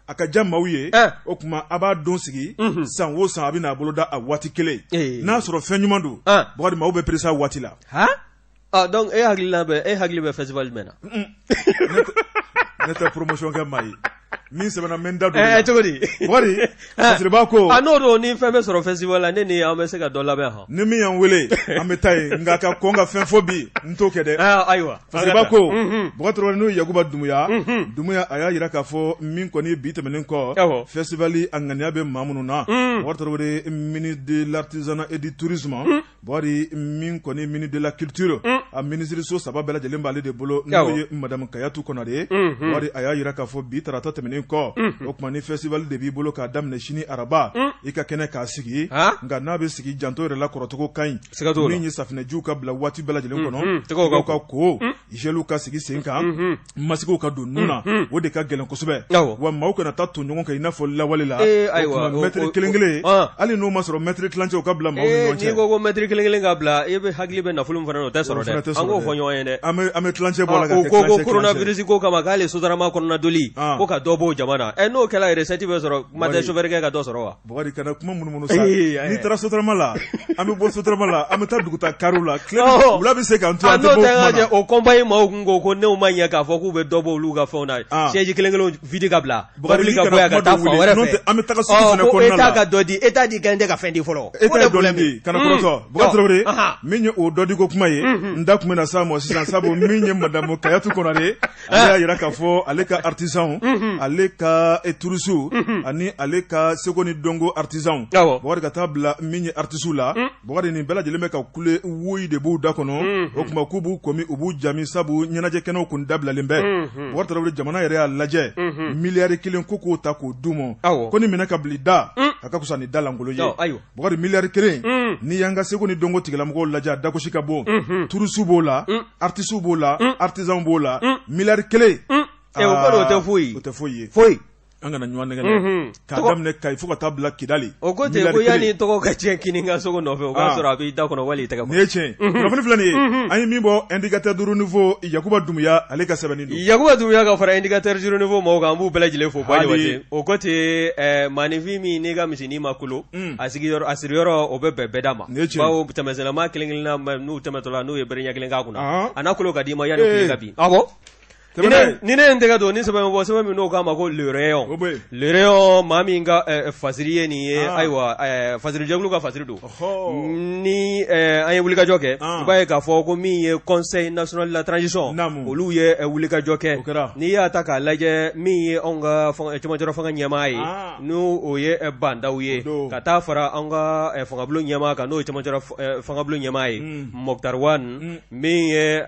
a ka diya maaw ye. O tuma a b'a don sigi san o san, a bɛ n'a bolo da a waati kelen. N'a sɔrɔ fɛn ɲuman don, Bukari, maaw bɛ perese a waati la. Donc e hakili e hakili bɛ festival jumɛn na? Ne tɛ promotion kɛ maa ye. Min sɛbɛnna, n bɛ n da don o la. Cogo di? Bukari, Fasiriba ko. A n'o don, ni fɛn bɛ sɔrɔ festival la, ne ni an bɛ se ka dɔ labɛn hɔn. Ni min y'an wele, an bɛ taa yen, nka ka kɔn ka fɛn fɔ bi, n t'o kɛ dɛ. Ayiwa. Fasiriba ko, Bukari Tarawele, n'o ye Yakuba Dumuya, Dumuya a y'a jira k'a fɔ min kɔni bi tɛmɛnen kɔ, festival a ŋaniya bɛ maa minnu na, Bukari Tarawele, ministre de l'artisanat et du tourisme, Bukari, min kɔni ministre de la culture, a minisiriso saba bɛɛ lajɛlen b'ale de bolo, n'o ye madame Kayatu Konare ye. Bukari, a y'a jira k'a fɔ bi tarata tɛmɛnen kɔ, o tuma ni festival de b'i bolo k'a daminɛ sini araba, i ka kɛnɛ k'a sigi, nka n'a bɛ sigi, janto yɛrɛ la kɔrɔcogo ka ɲi, min ye safinɛjiw ka bila waati bɛɛ lajɛlen kɔnɔ, tɛgɛw ka ko, gelw ka sigi sen kan, masikiw ka don nun na, o de ka gɛlɛn kosɛbɛ. Wa maaw kana taa ton ɲɔgɔn kan i n'a fɔ lawale la, mɛtiri kelen kelen, hali n'o ma sɔrɔ mɛtiri tilancɛ ka bila maaw ni ɲɔgɔn cɛ. N'i ko ko mɛtiri kelen kelen ka bila, e bɛ hakili bɛ nafolo min fana na, o tɛ sɔrɔ dɛ. tɛ sɔrɔ, an k'o fɔ ɲɔgɔn ye dɛ, an bɛ tilancɛ bɔ a la ka kɛ tilancɛ, o ko coronavirus ko kama k'ale Sotrama kɔnɔna doli ko ka dɔ b'o jama na, ɛ n'o kɛra recette bɛ sɔrɔ, kuma tɛ chauffeur kɛ ka dɔ sɔrɔ wa? Bukari, kana kuma munumunu sa, n'i taara Sotrama la, an bɛ bɔ Sotrama la, an bɛ taa dugutaa kariw la, tile wula bɛ se k'an to, an tɛ bɔ kuma na. O compagnie maaw kun ko ko n'o ma ɲɛ k'a fɔ k'u bɛ dɔ bɔ olu ka fɛnw na, siège kelen kelen vide ka bila, mobili ka bɔ yan ka taa fan wɛrɛ fɛ, an bɛ taga sugu fana kɔnɔna la, ko État ka dɔ di, État di kɛlen tɛ ka fɛn di fɔlɔ. État ye dɔɔnin di, kana kɔrɔtɔ. Bukari Tarawele, min ye o dɔ di ko kuma ye, n da tun bɛ na s'a ma sisan, sabu min ye madamu Kayatu Konare, ale y'a jira k'a fɔ ale ka artisanw, ale ka touristes ani ale ka seko ni dɔnko artisanw, Bukari, ka taa bila min ye artistes la, Bukari, nin bɛɛ lajɛlen bɛ ka kule, woyi de b'u da kɔnɔ. O tuma k'u b'u komi u b'u jami, sabu ɲɛnajɛ kɛnɛw kun dabilalen bɛ. Bukari Tarawele, jamana yɛrɛ y'a lajɛ, miliyari 1 ko k'o ta k'o d'u ma, ko ni minɛ ka bila da a ka fisa ni da lankolon ye. Bukari, miliyari 1, n'i y'an ka seko ni dɔnko tigilamɔgɔw lajɛ, a dagosi ka bon, touristes b'o la, artistes b'o la, artisans b'o la, miliyari 1. O kɔni o tɛ foyi O tɛ foyi ye. Foyi. An kana ɲɔgɔn nɛgɛ dɛ, k'a daminɛ Kayi fo ka taa bila Kidali. O ko ten ko yanni tɔgɔ ka tiɲɛ kini ka sogo nɔfɛ, o k'a sɔrɔ a b'i da kɔnɔ wali i tɛgɛ kɔnɔ. Nin ye tiɲɛ kunnafoni filɛ nin ye, an ye min bɔ Indicateur du Renouveau, Yakuba Dumuya, ale ka sɛbɛnni don. Yakuba Dumuya ka fara Indicateur du Renouveau maaw kan, an b'u bɛɛ lajɛlen fo. Jabate, o ko ten, maaninfin min n'i ka misinin ma kolo, a sigiyɔrɔ a siriyɔrɔ o bɛ bɛn bɛɛda ma, bawo tɛmɛsenlama kelen kelenna n'u tɛmɛtɔla n'u ye bere ɲɛ kelen k'a kunna, a n'a kolo ka d'i ma yanni tile ka bin. Awɔ. Ni ne ye n tɛgɛ don ni sɛbɛn bɔ, sɛbɛn min n'o k'a ma ko Le Rayon, Le Rayon, maa min ka fasiri ye nin ye, ayiwa, fasirijɛkulu ka fasiri don. Ni an ye wulikajɔ kɛ, i b'a ye k'a fɔ ko min ye Conseil national de la transition, olu ye wulikajɔ kɛ. N'i y'a ta k'a lajɛ, min ye anw ka cɛmancɛrɔ fanga ɲɛmaa ye, n'o o ye Bah N'Daw ye, ka taa fara an ka fangabulon ɲɛmaa kan, n'o ye cɛmancɛrɔ fangabulon ɲɛmaa ye Moctar Ouane, min ye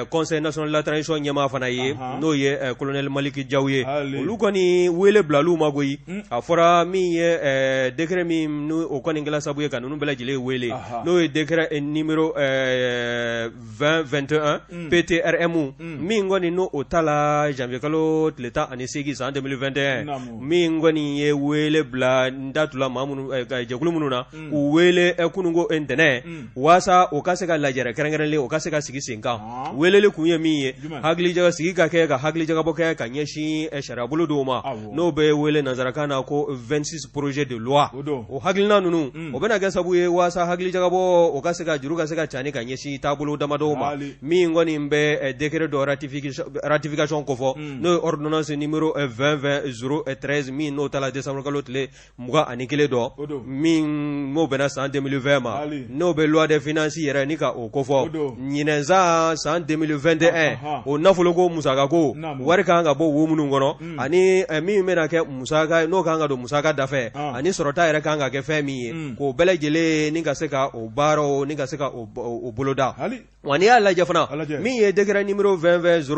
Conseil national de la transition ɲɛmaa fana ye, n'o ye colonel Malick Diaw ye, olu kɔni wele bilal'u ma koyi. A fɔra min ye décret min o kɔni kɛla sababu ye ka ninnu bɛɛ lajɛlen wele, n'o ye décret numéro 2021 PTRM, min kɔni n'o o tala janvier kalo tile 18 san 2021, min kɔni ye wele bila n datula maa minnu jɛkulu minnu na, k'u wele kununko ntɛnɛn, waasa o ka se ka lajɛrɛ kɛrɛnkɛrɛnlen o ka se ka sigi sen kan. Weleli kun ye min ye, hakilijaga sigi ka kɛ, ka hakilijagabɔ kɛ ka ɲɛsin sariyabolo dɔw ma, n'o bɛ wele nansarakan na ko 26 projets de loi. O hakilina ninnu, o bɛna kɛ sababu ye waasa hakilijagabɔ o ka se ka juru ka se ka cani ka ɲɛsin taabolo damadɔw ma, min kɔni bɛ décret dɔ ratification kofɔ, n'o ye ordonnance numéro 20 20 013, min n'o tala décembre kalo tile 21 dɔ, min n'o bɛnna san 2020 ma, n'o bɛ loi de finances yɛrɛ ni ka o kofɔ ɲinɛnsan san 2021, o nafoloko musakako wari kan ka bɔ wo minnu kɔnɔ, ani min bɛna kɛ musaka n'o kan ka don musaka dafɛ, ani sɔrɔta yɛrɛ kan ka kɛ fɛn min ye, k'o bɛɛ lajɛlen ni ka se ka o baaraw ni ka se ka o boloda. Wa n'i y'a lajɛ fana, min ye décret numéro 20 20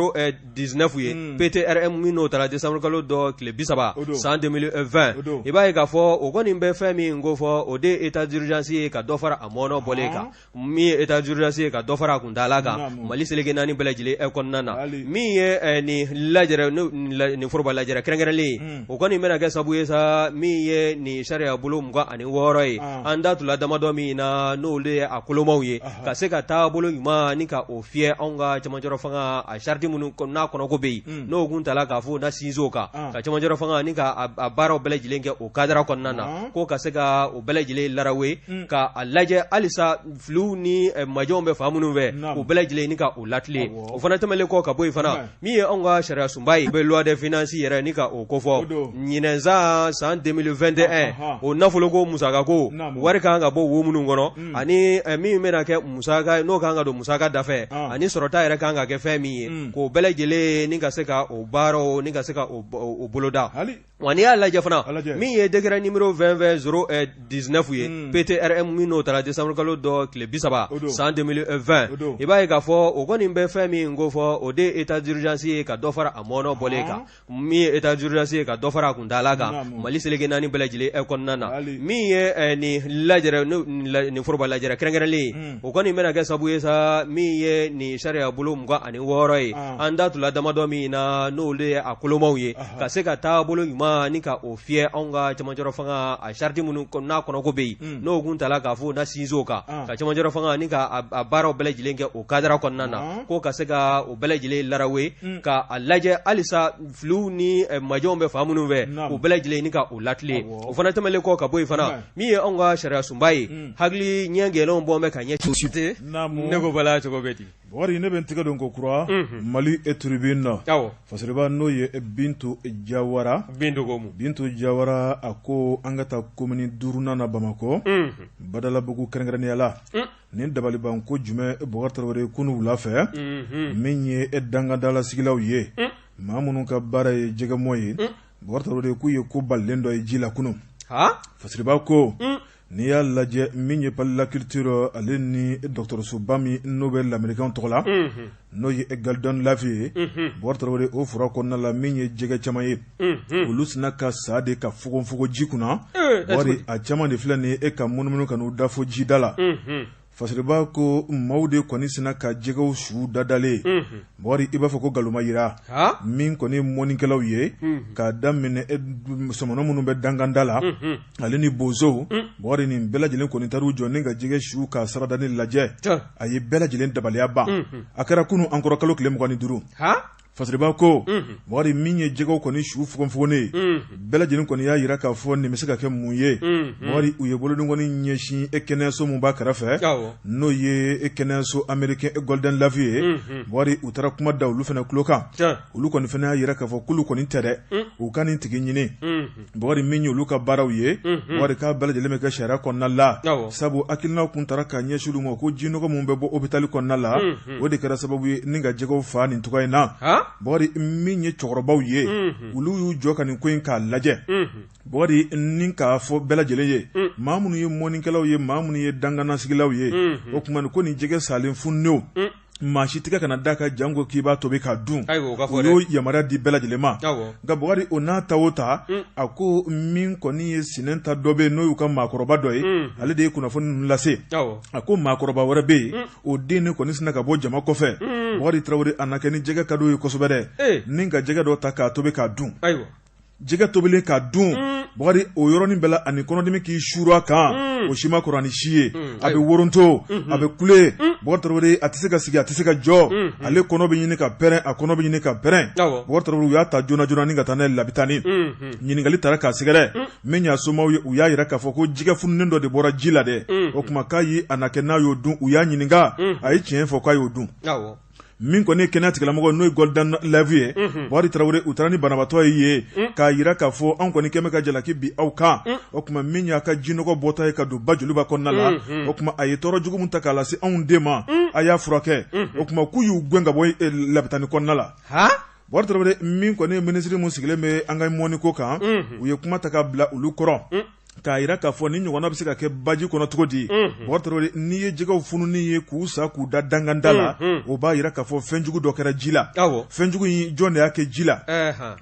019 ye PTRM, min n'o tara décembre kalo dɔ tile 30 san 2020, i b'a ye k'a fɔ o kɔni bɛ fɛn min ko fɔ, o de ye état d'urgence ye, ka dɔ fara a mɔnɔ bɔlen kan, min ye état d'urgence ye, ka dɔ fara a kuntaala kan Mali seleke naani bɛɛ lajɛlen kɔnɔna na. Min ye nin lajɛrɛ, nin foroba lajɛrɛ kɛrɛnkɛrɛnlen ye, o kɔni bɛna kɛ sababu ye sa, min ye nin sariya bolo 26 ye, an da tula damadɔ min na, n'olu ye a kolomaw ye, ka se ka taabolo ɲuman ni ka o fiyɛ anw ka cɛmancɛrɔ fanga a sariti minnu n'a kɔnɔko bɛ yen, n'o kun tala k'a fɔ na sinsin o kan, ka cɛmancɛrɔ fanga ni ka a baaraw bɛɛ lajɛlen kɛ o cadre kɔnɔna na, ko ka se ka o bɛɛ lajɛlen larawe, ka a lajɛ halisa filiw ni majɛw bɛ fan minnu fɛ, o bɛɛ lajɛlen ni ka o latilen. O fana tɛmɛnen kɔ ka bɔ yen fana, min ye anw ka sariya sunba ye, bɛ loi de finances yɛrɛ ni ka o kofɔ ɲinɛnsan san 2021, o nafoloko musakako wari kan ka bɔ wo minnu kɔnɔ, ani min bɛna kɛ musaka n'o kan ka don musaka dafɛ, ani sɔrɔta yɛrɛ kan ka kɛ fɛn min ye, k'o bɛɛ lajɛlen ni ka se ka o baaraw ni ka se ka o boloda. Wa n'i y'a lajɛ fana, min ye décret numéro 20 20 019 ye PTRM, min n'o tara décembre kalo dɔ tile 30 san 2020, i b'a ye k'a fɔ o kɔni bɛ fɛn min ko fɔ, o de ye état d'urgence ye, ka dɔ fara a mɔnɔ bɔlen kan, min ye état d'urgence ye, ka dɔ fara a kuntaala kan Mali seleke naani bɛɛ lajɛlen kɔnɔna na. Min ye nin lajɛrɛ, nin foroba lajɛrɛ kɛrɛnkɛrɛnlen ye, o kɔni bɛna kɛ sababu ye sa, min ye nin sariya bolo 26 ye, an da tula damadɔ min na, n'olu ye a kolomaw ye, ka se ka taabolo ɲuman ɲuman ni ka o fiyɛ anw ka cɛmancɛrɔ fanga a sariti minnu n'a kɔnɔko bɛ yen n'o kun tala k'a fɔ na sinsin o kan ka cɛmancɛrɔ fanga ni ka a baaraw bɛɛ lajɛlen kɛ o kadara kɔnɔna na ko ka se ka o bɛɛ lajɛlen larawe ka a lajɛ halisa filiw ni majɛw bɛ fan minnu fɛ o bɛɛ lajɛlen ni ka o latilen o fana tɛmɛnlen kɔ ka bɔ yen fana min ye anw ka sariya sunba ye hakili ɲɛ gɛlɛnw bɔ bɛ ka ɲɛ ne ko bala cogo bɛ di Bukari ne bɛ n tɛgɛ don ko kura Mali Tribune na fasiriba n'o ye Bintu Jawara Bintu Jawara a ko an ka taa komini duurunan na Bamakɔ Badalabugu kɛrɛnkɛrɛnnenya la nin dabalibanko jumɛn Bukari Tarawele kunun wula fɛ min ye dangandalasigilaw ye maa minnu ka baara ye jɛgɛmɔ ye Bukari Tarawele k'u ye ko balilen dɔ ye ji la kunun fasiriba ko N'i y'a lajɛ min ye Palais de la culture ale ni dɔgɔtɔrɔsoba min n'o bɛ lamerikɛnw tɔgɔ la n'o ye Golden Life ye Bukari Tarawele o fura kɔnɔna la min ye jɛgɛ caman ye olu sinna ka sa de ka fogonfogon ji kunna Bukari a caman de filɛ nin ye e ka munumunu ka n'u da fo jida la Fasiriba ko maaw de kɔni sinna ka jɛgɛw su dadalen Bukari i b'a fɔ ko galoma yira min kɔni mɔnikɛlaw ye k'a daminɛ sɔmɔnɔ minnu bɛ danganda la ale ni bozow Bukari nin bɛɛ lajɛlen kɔni taar'u jɔ ni ka jɛgɛ su ka saradani lajɛ a ye bɛɛ lajɛlen dabaliya ban a kɛra kunun an kɔrɔ kalo tile 25 Fasiriba ko Bukari min ye jɛgɛw kɔni su fogonfogonnen ye bɛɛ lajɛlen kɔni y'a jira k'a fɔ nin bɛ se ka kɛ mun ye Bukari u ye bolodenkɔni ɲɛsin e kɛnɛyaso min b'a kɛrɛfɛ n'o ye e kɛnɛyaso américain Golden Life ye Bukari u taara kuma da olu fana tulo kan olu kɔni fana y'a jira k'a fɔ k'olu kɔni tɛ dɛ u ka nin tigi ɲini Bukari min ye olu ka baaraw ye Bukari k'a bɛɛ lajɛlen bɛ kɛ sariya kɔnɔna la sabu hakilina kun taara ka ɲɛsin olu ma ko jinɔgɔ min bɛ bɔ hôpital kɔnɔna la o de kɛra sababu ye ni ka jɛgɛw faa nin cogoya in na Bukari min ye cɛkɔrɔbaw ye olu y'u jɔ ka nin ko in k'a lajɛ Bukari ni k'a fɔ bɛɛ lajɛlen ye maa minnu ye mɔnikɛlaw ye maa minnu ye danganasigilaw ye o tuma ko nin jɛgɛ salen fununen maa si tɛgɛ kana d'a kan janko k'i b'a tobi k'a dun u y'o yamaruya di bɛɛ lajɛlen ma nka Bukari o n'a ta o ta a ko min kɔni ye sinɛnta dɔ bɛ yen n'o y'u ka maakɔrɔba dɔ ye ale de ye kunnafoni ninnu lase a ko maakɔrɔba wɛrɛ bɛ yen o den de kɔni sinna ka bɔ jama kɔfɛ Bukari Tarawele a na kɛ ni jɛgɛ ka d'o ye kosɛbɛ dɛ ni ka jɛgɛ dɔ ta k'a tobi k'a dun jɛgɛ tobilen k'a dun Bukari o yɔrɔnin bɛɛ la ani kɔnɔdimi k'i suuru a kan o si ma kɔrɔ ni si ye a bɛ woronto a bɛ kule Bukari Tarawele a tɛ se ka sigi a tɛ se ka jɔ ale kɔnɔ bɛ ɲini ka pɛrɛn a kɔnɔ bɛ ɲini ka pɛrɛn Bukari Tarawele u y'a ta joona joona ni ka taa n'a ye labitani ɲininkali taara k'a sɛgɛrɛ min y'a somaw ye u y'a jira k'a fɔ ko jɛgɛ fununen dɔ de bɔra ji la dɛ o tuma k'a ye a na kɛ n'a y'o dun u y'a ɲininka a ye tiɲɛ fɔ k'a y'o dun min kɔni ye kɛnɛya tigilamɔgɔ n'o ye Golden Life ye Bukari Tarawele u taara ni banabaatɔ ye yen k'a jira k'a fɔ anw kɔni kɛmɛ ka jalaki bin aw kan o tuma min y'a ka jinɔgɔ bɔta ye ka don ba joliba kɔnɔna la o tuma a ye tɔɔrɔ jugu min ta k'a lase anw den ma a y'a furakɛ o tuma k'u y'u gɛn ka bɔ labitani kɔnɔna la Bukari Tarawele min kɔni ye minisiri min sigilen bɛ an ka mɔniko kan u ye kuma ta ka bila olu kɔrɔ k'a jira k'a fɔ nin ɲɔgɔnna bɛ se ka kɛ baji kɔnɔ cogo di Bukari Tarawele n'i ye jɛgɛw fununen ye k'u sa k'u da danganda la o b'a jira k'a fɔ fɛnjugu dɔ kɛra ji la fɛnjugu in jɔn de y'a kɛ ji la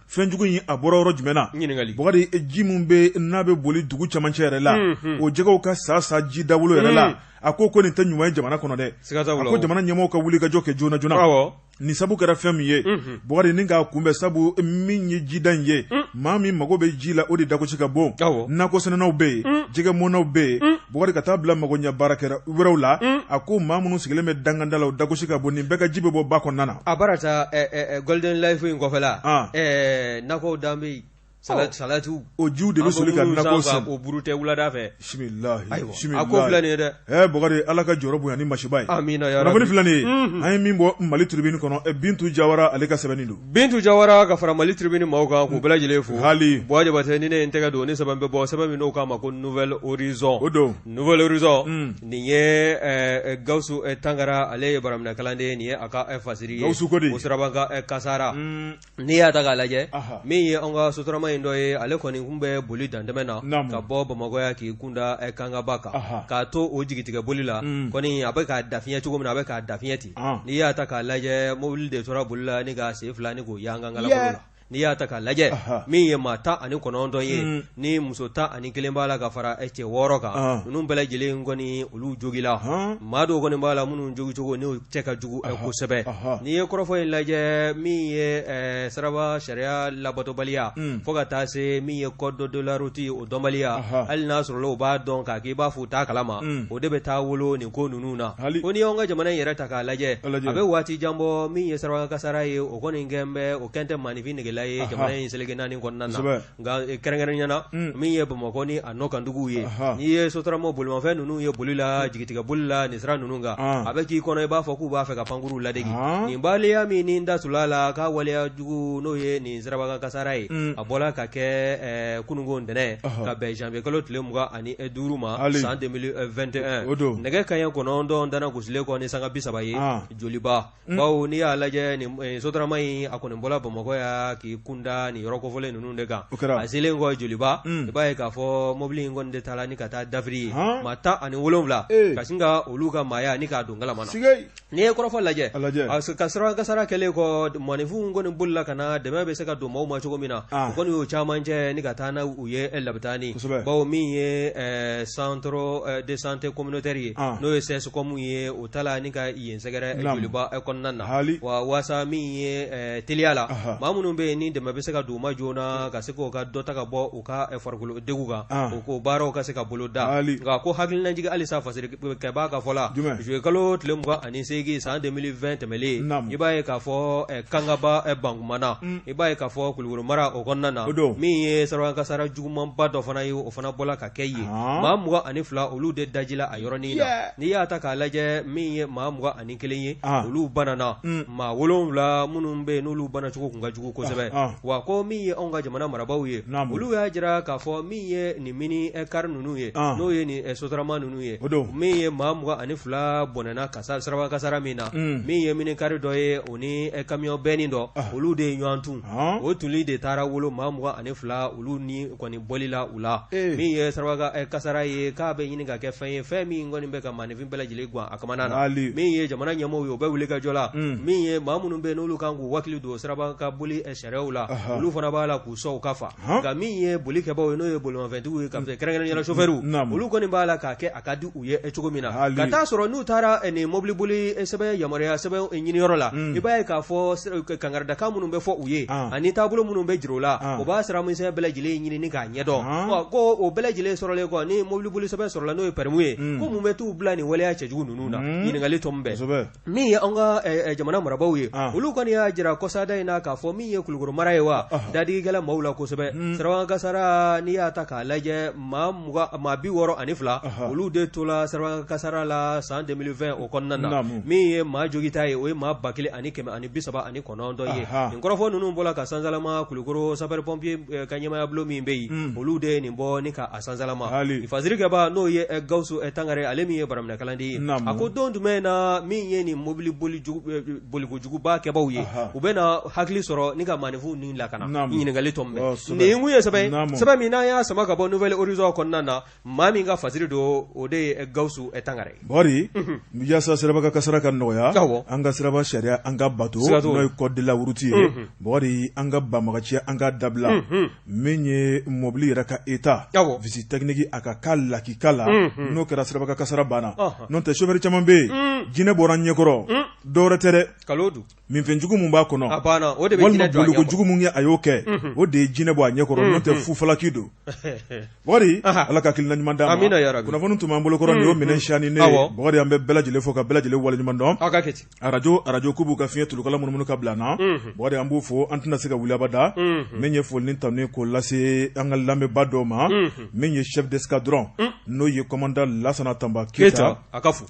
fɛnjugu in a bɔra yɔrɔ jumɛn na Bukari ji min bɛ n'a bɛ boli dugu camancɛ yɛrɛ la o jɛgɛw ka sa sa ji dawolo yɛrɛ la a ko nin tɛ ɲuman ye jamana kɔnɔ dɛ a ko jamana ɲɛmɔgɔw ka wuli ka jɔ kɛ joona joona Nin sabu kɛra fɛn min ye Bukari ni k'a kunbɛn sabu min ye jida in ye maa min mago bɛ ji la o de dagosi ka bon nakɔ sɛnɛnaw bɛ yen jɛgɛmɔnaw bɛ yen Bukari ka taa bila magoɲɛ baarakɛla wɛrɛw la a ko maa minnu sigilen bɛ danganda la o dagosi ka bon nin bɛɛ ka ji bɛ bɔ ba kɔnɔna na a bara taa Golden Life in kɔfɛla nakɔw dan bɛ yen Salatiw o jiw de bɛ soli ka nakɔ sɛnɛ o burute wulada fɛ bisimilahi a ko filɛ nin ye dɛ ɛ Bukari Ala ka jɔyɔrɔ bonya ni masiba ye amiina kunnafoni filɛ nin ye an ye min bɔ Mali Tribune kɔnɔ Bintu Jawara ale ka sɛbɛnni don Bintu Jawara ka fara Mali Tribune maaw kan k'u bɛɛ lajɛlen fo hali Buwa Jabatɛ ni ne ye n tɛgɛ don ni sɛbɛn bɛ bɔ sɛbɛn min n'o k'a ma ko Nouvel Horizon o don Nouvel Horizon nin ye Gawusu Tangara ale ye baraminɛkalanden ye nin ye a ka fasiri ye Gawusu ko di o sirabakan kasara N'i y'a ta k'a lajɛ min ye an ka sotarama in dɔ ye ale kɔni tun bɛ boli dantɛmɛ na ka bɔ Bamakɔ yan k'i kunda Kangaba kan k'a to o jigitigɛ boli la kɔni a bɛ k'a dafiɲɛ cogo min na a bɛ k'a dafiɲɛ ten n'i y'a ta k'a lajɛ mobili de tora boli la ni ka sen fila ni k'o yanga la N'i y'a ta k'a lajɛ min ye maa 19 ye ni muso 11 b'a la ka fara cɛ 6 kan ninnu bɛɛ lajɛlen kɔni olu jogila maa dɔw kɔni b'a la minnu jogicogo n'o cɛ ka jugu kosɛbɛ. N'i ye kɔrɔfɔ in lajɛ min ye siraba sariya labatobaliya fo ka taa se min ye code de la route o dɔnbaliya, hali n'a sɔrɔla u b'a dɔn k'a k'i b'a fɔ u t'a kalama, o de bɛ taa wolo nin ko ninnu na. Ko n'i y'anw ka jamana in yɛrɛ ta k'a lajɛ, a bɛ waati jan bɔ min ye siraba kasara ye, o kɔni kɛn bɛ o kɛn tɛ maaninfin negela ye jamana in seleke naani kɔnɔna na, nka kɛrɛnkɛrɛnya na min ye Bamakɔ ni a nɔkanduguw ye, n'i ye sotarama bolimafɛn ninnu ye boli la jigitigɛ boli la nin sira ninnu kan, a bɛ k'i kɔnɔ i b'a fɔ k'u b'a fɛ ka pankuru ladege. Nin waleya min ni da tula la k'a waleya jugu n'o ye nin siraba kasara ye, a bɔra ka kɛ kununko ntɛnɛn ka bɛn janvier kalo tile 25 ma san 2021, nɛgɛ kanɲɛ 9 dana gosilen kɔ ni sanga 30 ye Joliba. Bawo n'i y'a lajɛ nin sotarama in a kɔni bɔra Bamakɔ yan k'i kunda nin yɔrɔ kofɔlen ninnu de kan, a selen kɔ Joliba, i b'a ye k'a fɔ mobili in kɔni de taara ni ka taa dafiri ye maa 17 ka sin ka olu ka maaya ni k'a don galama na. N'i ye kɔrɔfɔ lajɛ, ka siraba kasara kɛlen kɔ maaninfinw kɔni bolila ka na dɛmɛ bɛ se ka don maaw ma cogo min na, u kɔni y'o caman cɛ ni ka taa n'u ye labitani, bawo min ye centre de santé communautaire ye, n'o ye CSCOM ye, o taara ni ka yen sɛgɛrɛ Joliba kɔnɔna na, wa waasa min ye teliya la maa minnu bɛ yen ni dɛmɛ bɛ se ka don u ma joona ka se k'o ka dɔ ta ka bɔ u ka farikolo degun kan, o ko baaraw ka se ka bolo da. Nka ko hakilinajigin halisa fasirikɛbaa ka fɔ la, juillet kalo tile 28 san 2020 tɛmɛlen, i b'a ye k'a fɔ Kangaba Bankumana, i b'a ye k'a fɔ Kulukɔrɔ mara o kɔnɔna na, min ye siraba kasara jugumanba dɔ fana ye, o fana bɔla ka kɛ yen, maa 22 olu de dajila a yɔrɔnin na. N'i y'a ta k'a lajɛ min ye maa 21 ye, olu banana, maa 7 minnu bɛ yen n'olu banacogo tun ka jugu kosɛbɛ. Wa ko min ye anw ka jamana marabaaw ye, olu y'a jira k'a fɔ min ye nin mini car ninnu ye, n'o ye nin sotarama ninnu ye, min ye maa 22 bɔnɛna siraba kasara min na, min ye mini car dɔ ye, o ni camion benne dɔ, olu de ye ɲɔgɔn tun. O tuli de taara wolo maa 22 olu ni kɔni bɔli la u la. Min ye siraba kasara ye, k'a bɛ ɲini ka kɛ fɛn ye, fɛn min kɔni bɛ ka maaninfin bɛɛ lajɛlen gan a kamana na. Min ye jamana ɲɛmɔgɔw ye, u bɛ wuli ka jɔ la. Min ye maa minnu bɛ yen n'olu kan k'u hakili don siraba ka boli sariyaw la, olu fana b'a la k'u sɔn u ka fa. Nka min ye boli kɛbaaw ye, n'o ye bolimafɛntigiw ye, ka kɛrɛnkɛrɛnnenya la sofɛriw, olu kɔni b'a la k'a kɛ a ka di u ye cogo min na, ka taa sɔrɔ n'u taara nin mobili boli sɛbɛn yamaruya sɛbɛn ɲiniyɔrɔ la, i b'a ye k'a fɔ kangaridakan minnu bɛ fɔ u ye ani taabolo minnu bɛ jira u la, u b'a sira misɛn bɛɛ lajɛlen ɲini ni k'a ɲɛdɔn. Ko o bɛɛ lajɛlen sɔrɔlen kɔ, ni mobili boli sɛbɛn sɔrɔla, n'o ye permis ye, ko mun bɛ t'u bila nin waleya cɛjugu ninnu na? Ɲininkali tɔ min bɛ min ye an ka jamana marabaaw ye, olu kɔni y'a jira kɔsada in na k'a fɔ min ye Kulukɔrɔ mara ye, wa dadigikɛla maaw la kosɛbɛ. Siraba kasara, n'i y'a ta k'a lajɛ, maa 62 olu de tola siraba kasara la san 2020 o kɔnɔna na. Min ye maa jogita ye, o ye maa 1139 ye. Nin kɔrɔfɔ ninnu bɔra ka sansalama Kulukɔrɔ sapeur pompier ka ɲɛmaaya bulon min bɛ yen, olu de ye nin bɔ ni k'a sansalama. Fasirikɛba n'o ye Gawusu Tangare, ale min ye baraminɛkalanden ye, a ko don jumɛn na min ye nin mobili bolikojuguba kɛbaw ye, u bɛna hakili sɔrɔ ni ka maaninfinw ni lakana? Ɲininkali tɔ min bɛ nin kun ye sɛbɛn min n'an y'a sama ka bɔ Nouvel Horizon kɔnɔna na, maa min ka fasiri don, o de ye Gawusu Tangare. Bɔri, yaasa siraba ka kasara ka nɔgɔya, an ka siraba sariya an ka bato, n'o ye code de la route ye. Bɔri, an ka banbaganciya an ka dabila. Min ye mobili yɛrɛ ka état, visite technique a ka k'a lakika la, n'o kɛra siraba ka kasara banna. N'o tɛ, chauffeur caman bɛ yen, jinɛ bɔra ɲɛkɔrɔ, dɔwɛrɛ tɛ dɛ, minfɛnjugu min b'a kɔnɔ, walima boliko jugu min kɛ a y'o kɛ, o de ye jinɛ bɔ a ɲɛkɔrɔ. N'o tɛ, fufalaki don. Bɔri, Ala ka hakilina ɲuman d'an ma. Kunnafoni tun b'an bolokɔrɔ nin y'o minɛn siyani ne ye. Bɔri, an bɛ bɛɛ lajɛlen fo ka bɛɛ lajɛlen waleɲuman dɔn. Arajo k'u b'u ka fiɲɛ tulukala munumunu ka bila an na. Bɔri, an b'u fo, an tɛna se ka wuli abada. Min ye foli ni tanu k'o lase an ka lamɛnbaa dɔw ma, min ye chef d'escadron, n'o ye commandant Lasana Tanba Keyita,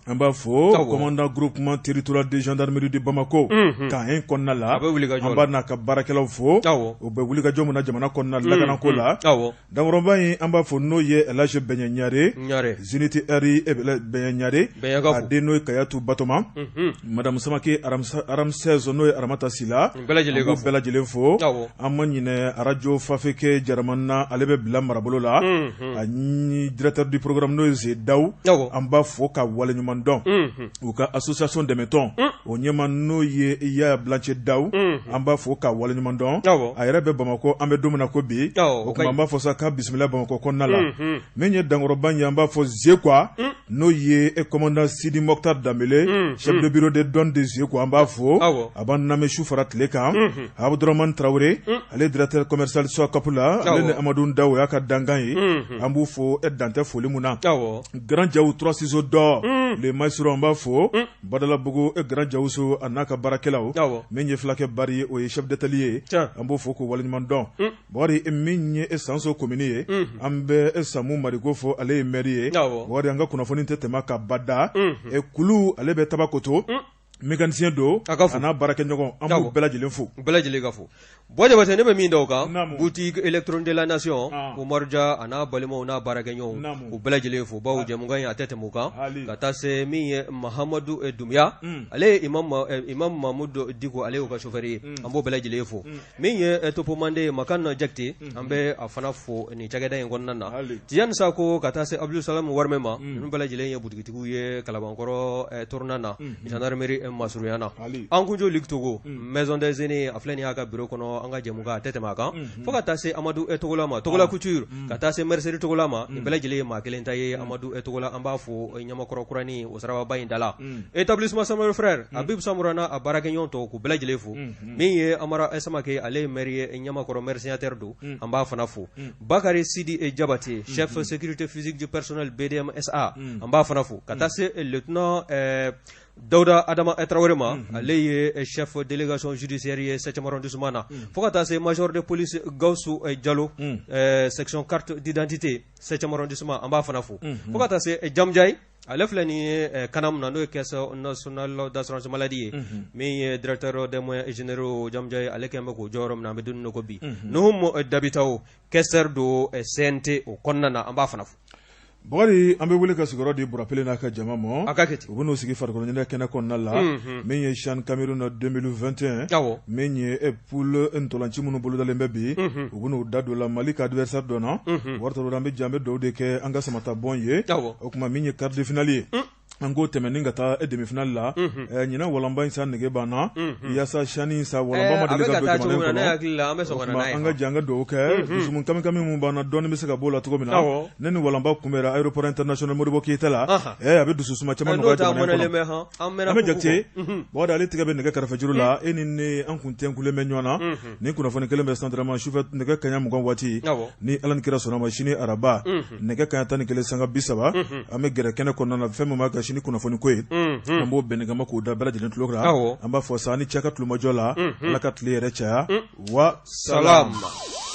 an b'a fo, commandant groupement territorial de gendarmerie de Bamako camp 1 kɔnɔna la. An b'a n'a ka baarakɛlaw fo, u bɛ wulikajɔ min na jamana kɔnɔna lakanako la. Dankɔrɔba in, an b'a fɔ, n'o ye Elhaji Bɛɲɛ Ɲare, Ziniti Ɛri Bɛɲɛ Ɲare, a den n'o ye Kayatu Batoma, Madame Samake Ramsès, n'o ye Aramata Sila, an b'u bɛɛ lajɛlen fo. An ma ɲinɛ arajo Fafeke Jaramana, ale bɛ bila marabolo la, ani directeur du programme, n'o ye Ze Daw, an b'a fo ka waleɲuman dɔn. U ka association dɛmɛtɔn, o ɲɛmaa, n'o ye Yaya Bilancɛ Daw, an b'a fo ka waleɲuman waleɲuman dɔn a yɛrɛ bɛ Bamakɔ an bɛ don min na ko bi o tuma an b'a fɔ sa k'a bisimila Bamakɔ kɔnɔna la min ye dankɔrɔba ye an b'a fɔ Zekwa n'o ye commandant Sidi Mokhtar Danbele chef de bureau de douane de Zekwa an b'a fo a b'an lamɛn su fara tile kan Abudramani Tarawele ale directeur commercial Socap la ale ni Amadu Daw y'a ka dankan ye an b'u fo e dan tɛ foli min na Grand Jaw trois ciseaux d'or le maestro an b'a fo Badalabugu e Grand Jawso a n'a ka baarakɛlaw min ye fulakɛ Bari ye o ye chef d'atelier ye an b'o fo k'o waleɲuman dɔn Bɔkari min ye Sanso commune ye an bɛ Samu Mariko fo ale ye maire ye Bɔkari an ka kunnafoni tɛ tɛmɛ ka bada kulu ale bɛ Tabakoto mécanicien don a n'a baarakɛɲɔgɔn an b'u bɛɛ lajɛlen fo bɛɛ lajɛlen ka fo Bɔ Jabate ne bɛ min da o kan boutique électronique de la nation Umaru Ja a n'a balimaw n'a baarakɛɲɔgɔnw u bɛɛ lajɛlen fo bawo jɛmukan in a tɛ tɛmɛ o kan ka taa se min ye Mahamadu Dunbiya ale ye imam Mamudu Diko ale y'u ka chauffeur ye an b'o bɛɛ lajɛlen fo min ye Topo Mande Makan Jakite an bɛ a fana fo nin cakɛda in kɔnɔna na Tijani Sako ka taa se Abdul Salam Warimɛ ma ninnu bɛɛ lajɛlen ye butigitigiw ye Kalabankɔrɔ tournant na gendarmerie masurunya na an kunjo Luc Togo maison des aînés a filɛ nin y'a ka bureau kɔnɔ an ka jɛmukan a tɛ tɛmɛ a kan fo ka taa se Amadu Togola ma Togola Couture ka taa se mercerie Togola ma nin bɛɛ lajɛlen ye maa kelen ta ye Amadu Togola an b'a fo Ɲamakɔrɔ kuranin o sarababa in da la établissement Samuel Frère Habib Samura n'a baarakɛɲɔgɔn tɔw k'u bɛɛ lajɛlen fo min ye Amara Samake ale ye maire ye Ɲamakɔrɔ maire signataire don an b'a fana fo Bakari Sidi Jabate chef sécurité physique du personnel BDM SA an b'a fana fo ka taa se lieutenant Dawuda Adama Tarawele ma ale ye chef délégation judiciaire ye 7e arrondissement na fo ka taa se major de police Gawusu Jalo section carte d'identité 7e arrondissement an b'a fana fo fo ka taa se Jamujayi ale filɛ nin ye CANAM na n'o ye caisse nationale d'assurance maladie ye min ye directeur des moyens généraux Jamujayi ale kɛlen bɛ k'o jɔyɔrɔ minɛ an bɛ don min na ko bi Nuhum Dabitawo questeur don CNT o kɔnɔna na an b'a fana fo. Bakari an bɛ wele ka sigiyɔrɔ di Burapele n'a ka jama ma a ka kɛ u bɛn'u sigi farikolo ɲɛnajɛ kɛnɛ kɔnɔna la min ye CHAN Cameroun 2021 min ye poule ntolanci minnu bolodalen bɛ bi u bɛn'u da don la Mali ka adversaire dɔnna Bakari Tarawele an bɛ jɛ an bɛ dugawu de kɛ an ka samata bɔn ye o tuma min ye quart de finale ye an k'o tɛmɛ ni ka taa demi-finale la ɲinan walanba in sa nege banna yaasa CHAN in sa walanba ma deli ka don jamana in kɔnɔ an ka jɛ an ka dugawu kɛ dusukun kamikami min banna dɔɔnin bɛ se ka b'o la cogo min na ne ni walanba kunbɛra aéroport international Modibo Keyita la a bɛ dusu suma caman nɔgɔya jamana in kɔnɔ an bɛ Jakite Bakari ale tigɛ bɛ nɛgɛ karafejuru la e ni ne an kun tɛnkulen bɛ ɲɔgɔn na Nin kunnafoni kelen bɛ santurama sufɛ nɛgɛ kanɲɛ 20 waati ni Ala ni kira sɔnna ma sini araba nɛgɛ kanɲɛ 11:30 an bɛ gɛrɛ kɛnɛ kɔnɔna na fɛn min b'a ka sini kunnafoni ko ye an b'o bɛnnikama k'o da bɛɛ lajɛlen tulo kan an b'a fɔ sa ni cɛ ka tulomajɔ la Ala ka tile yɛrɛ caya wa salam.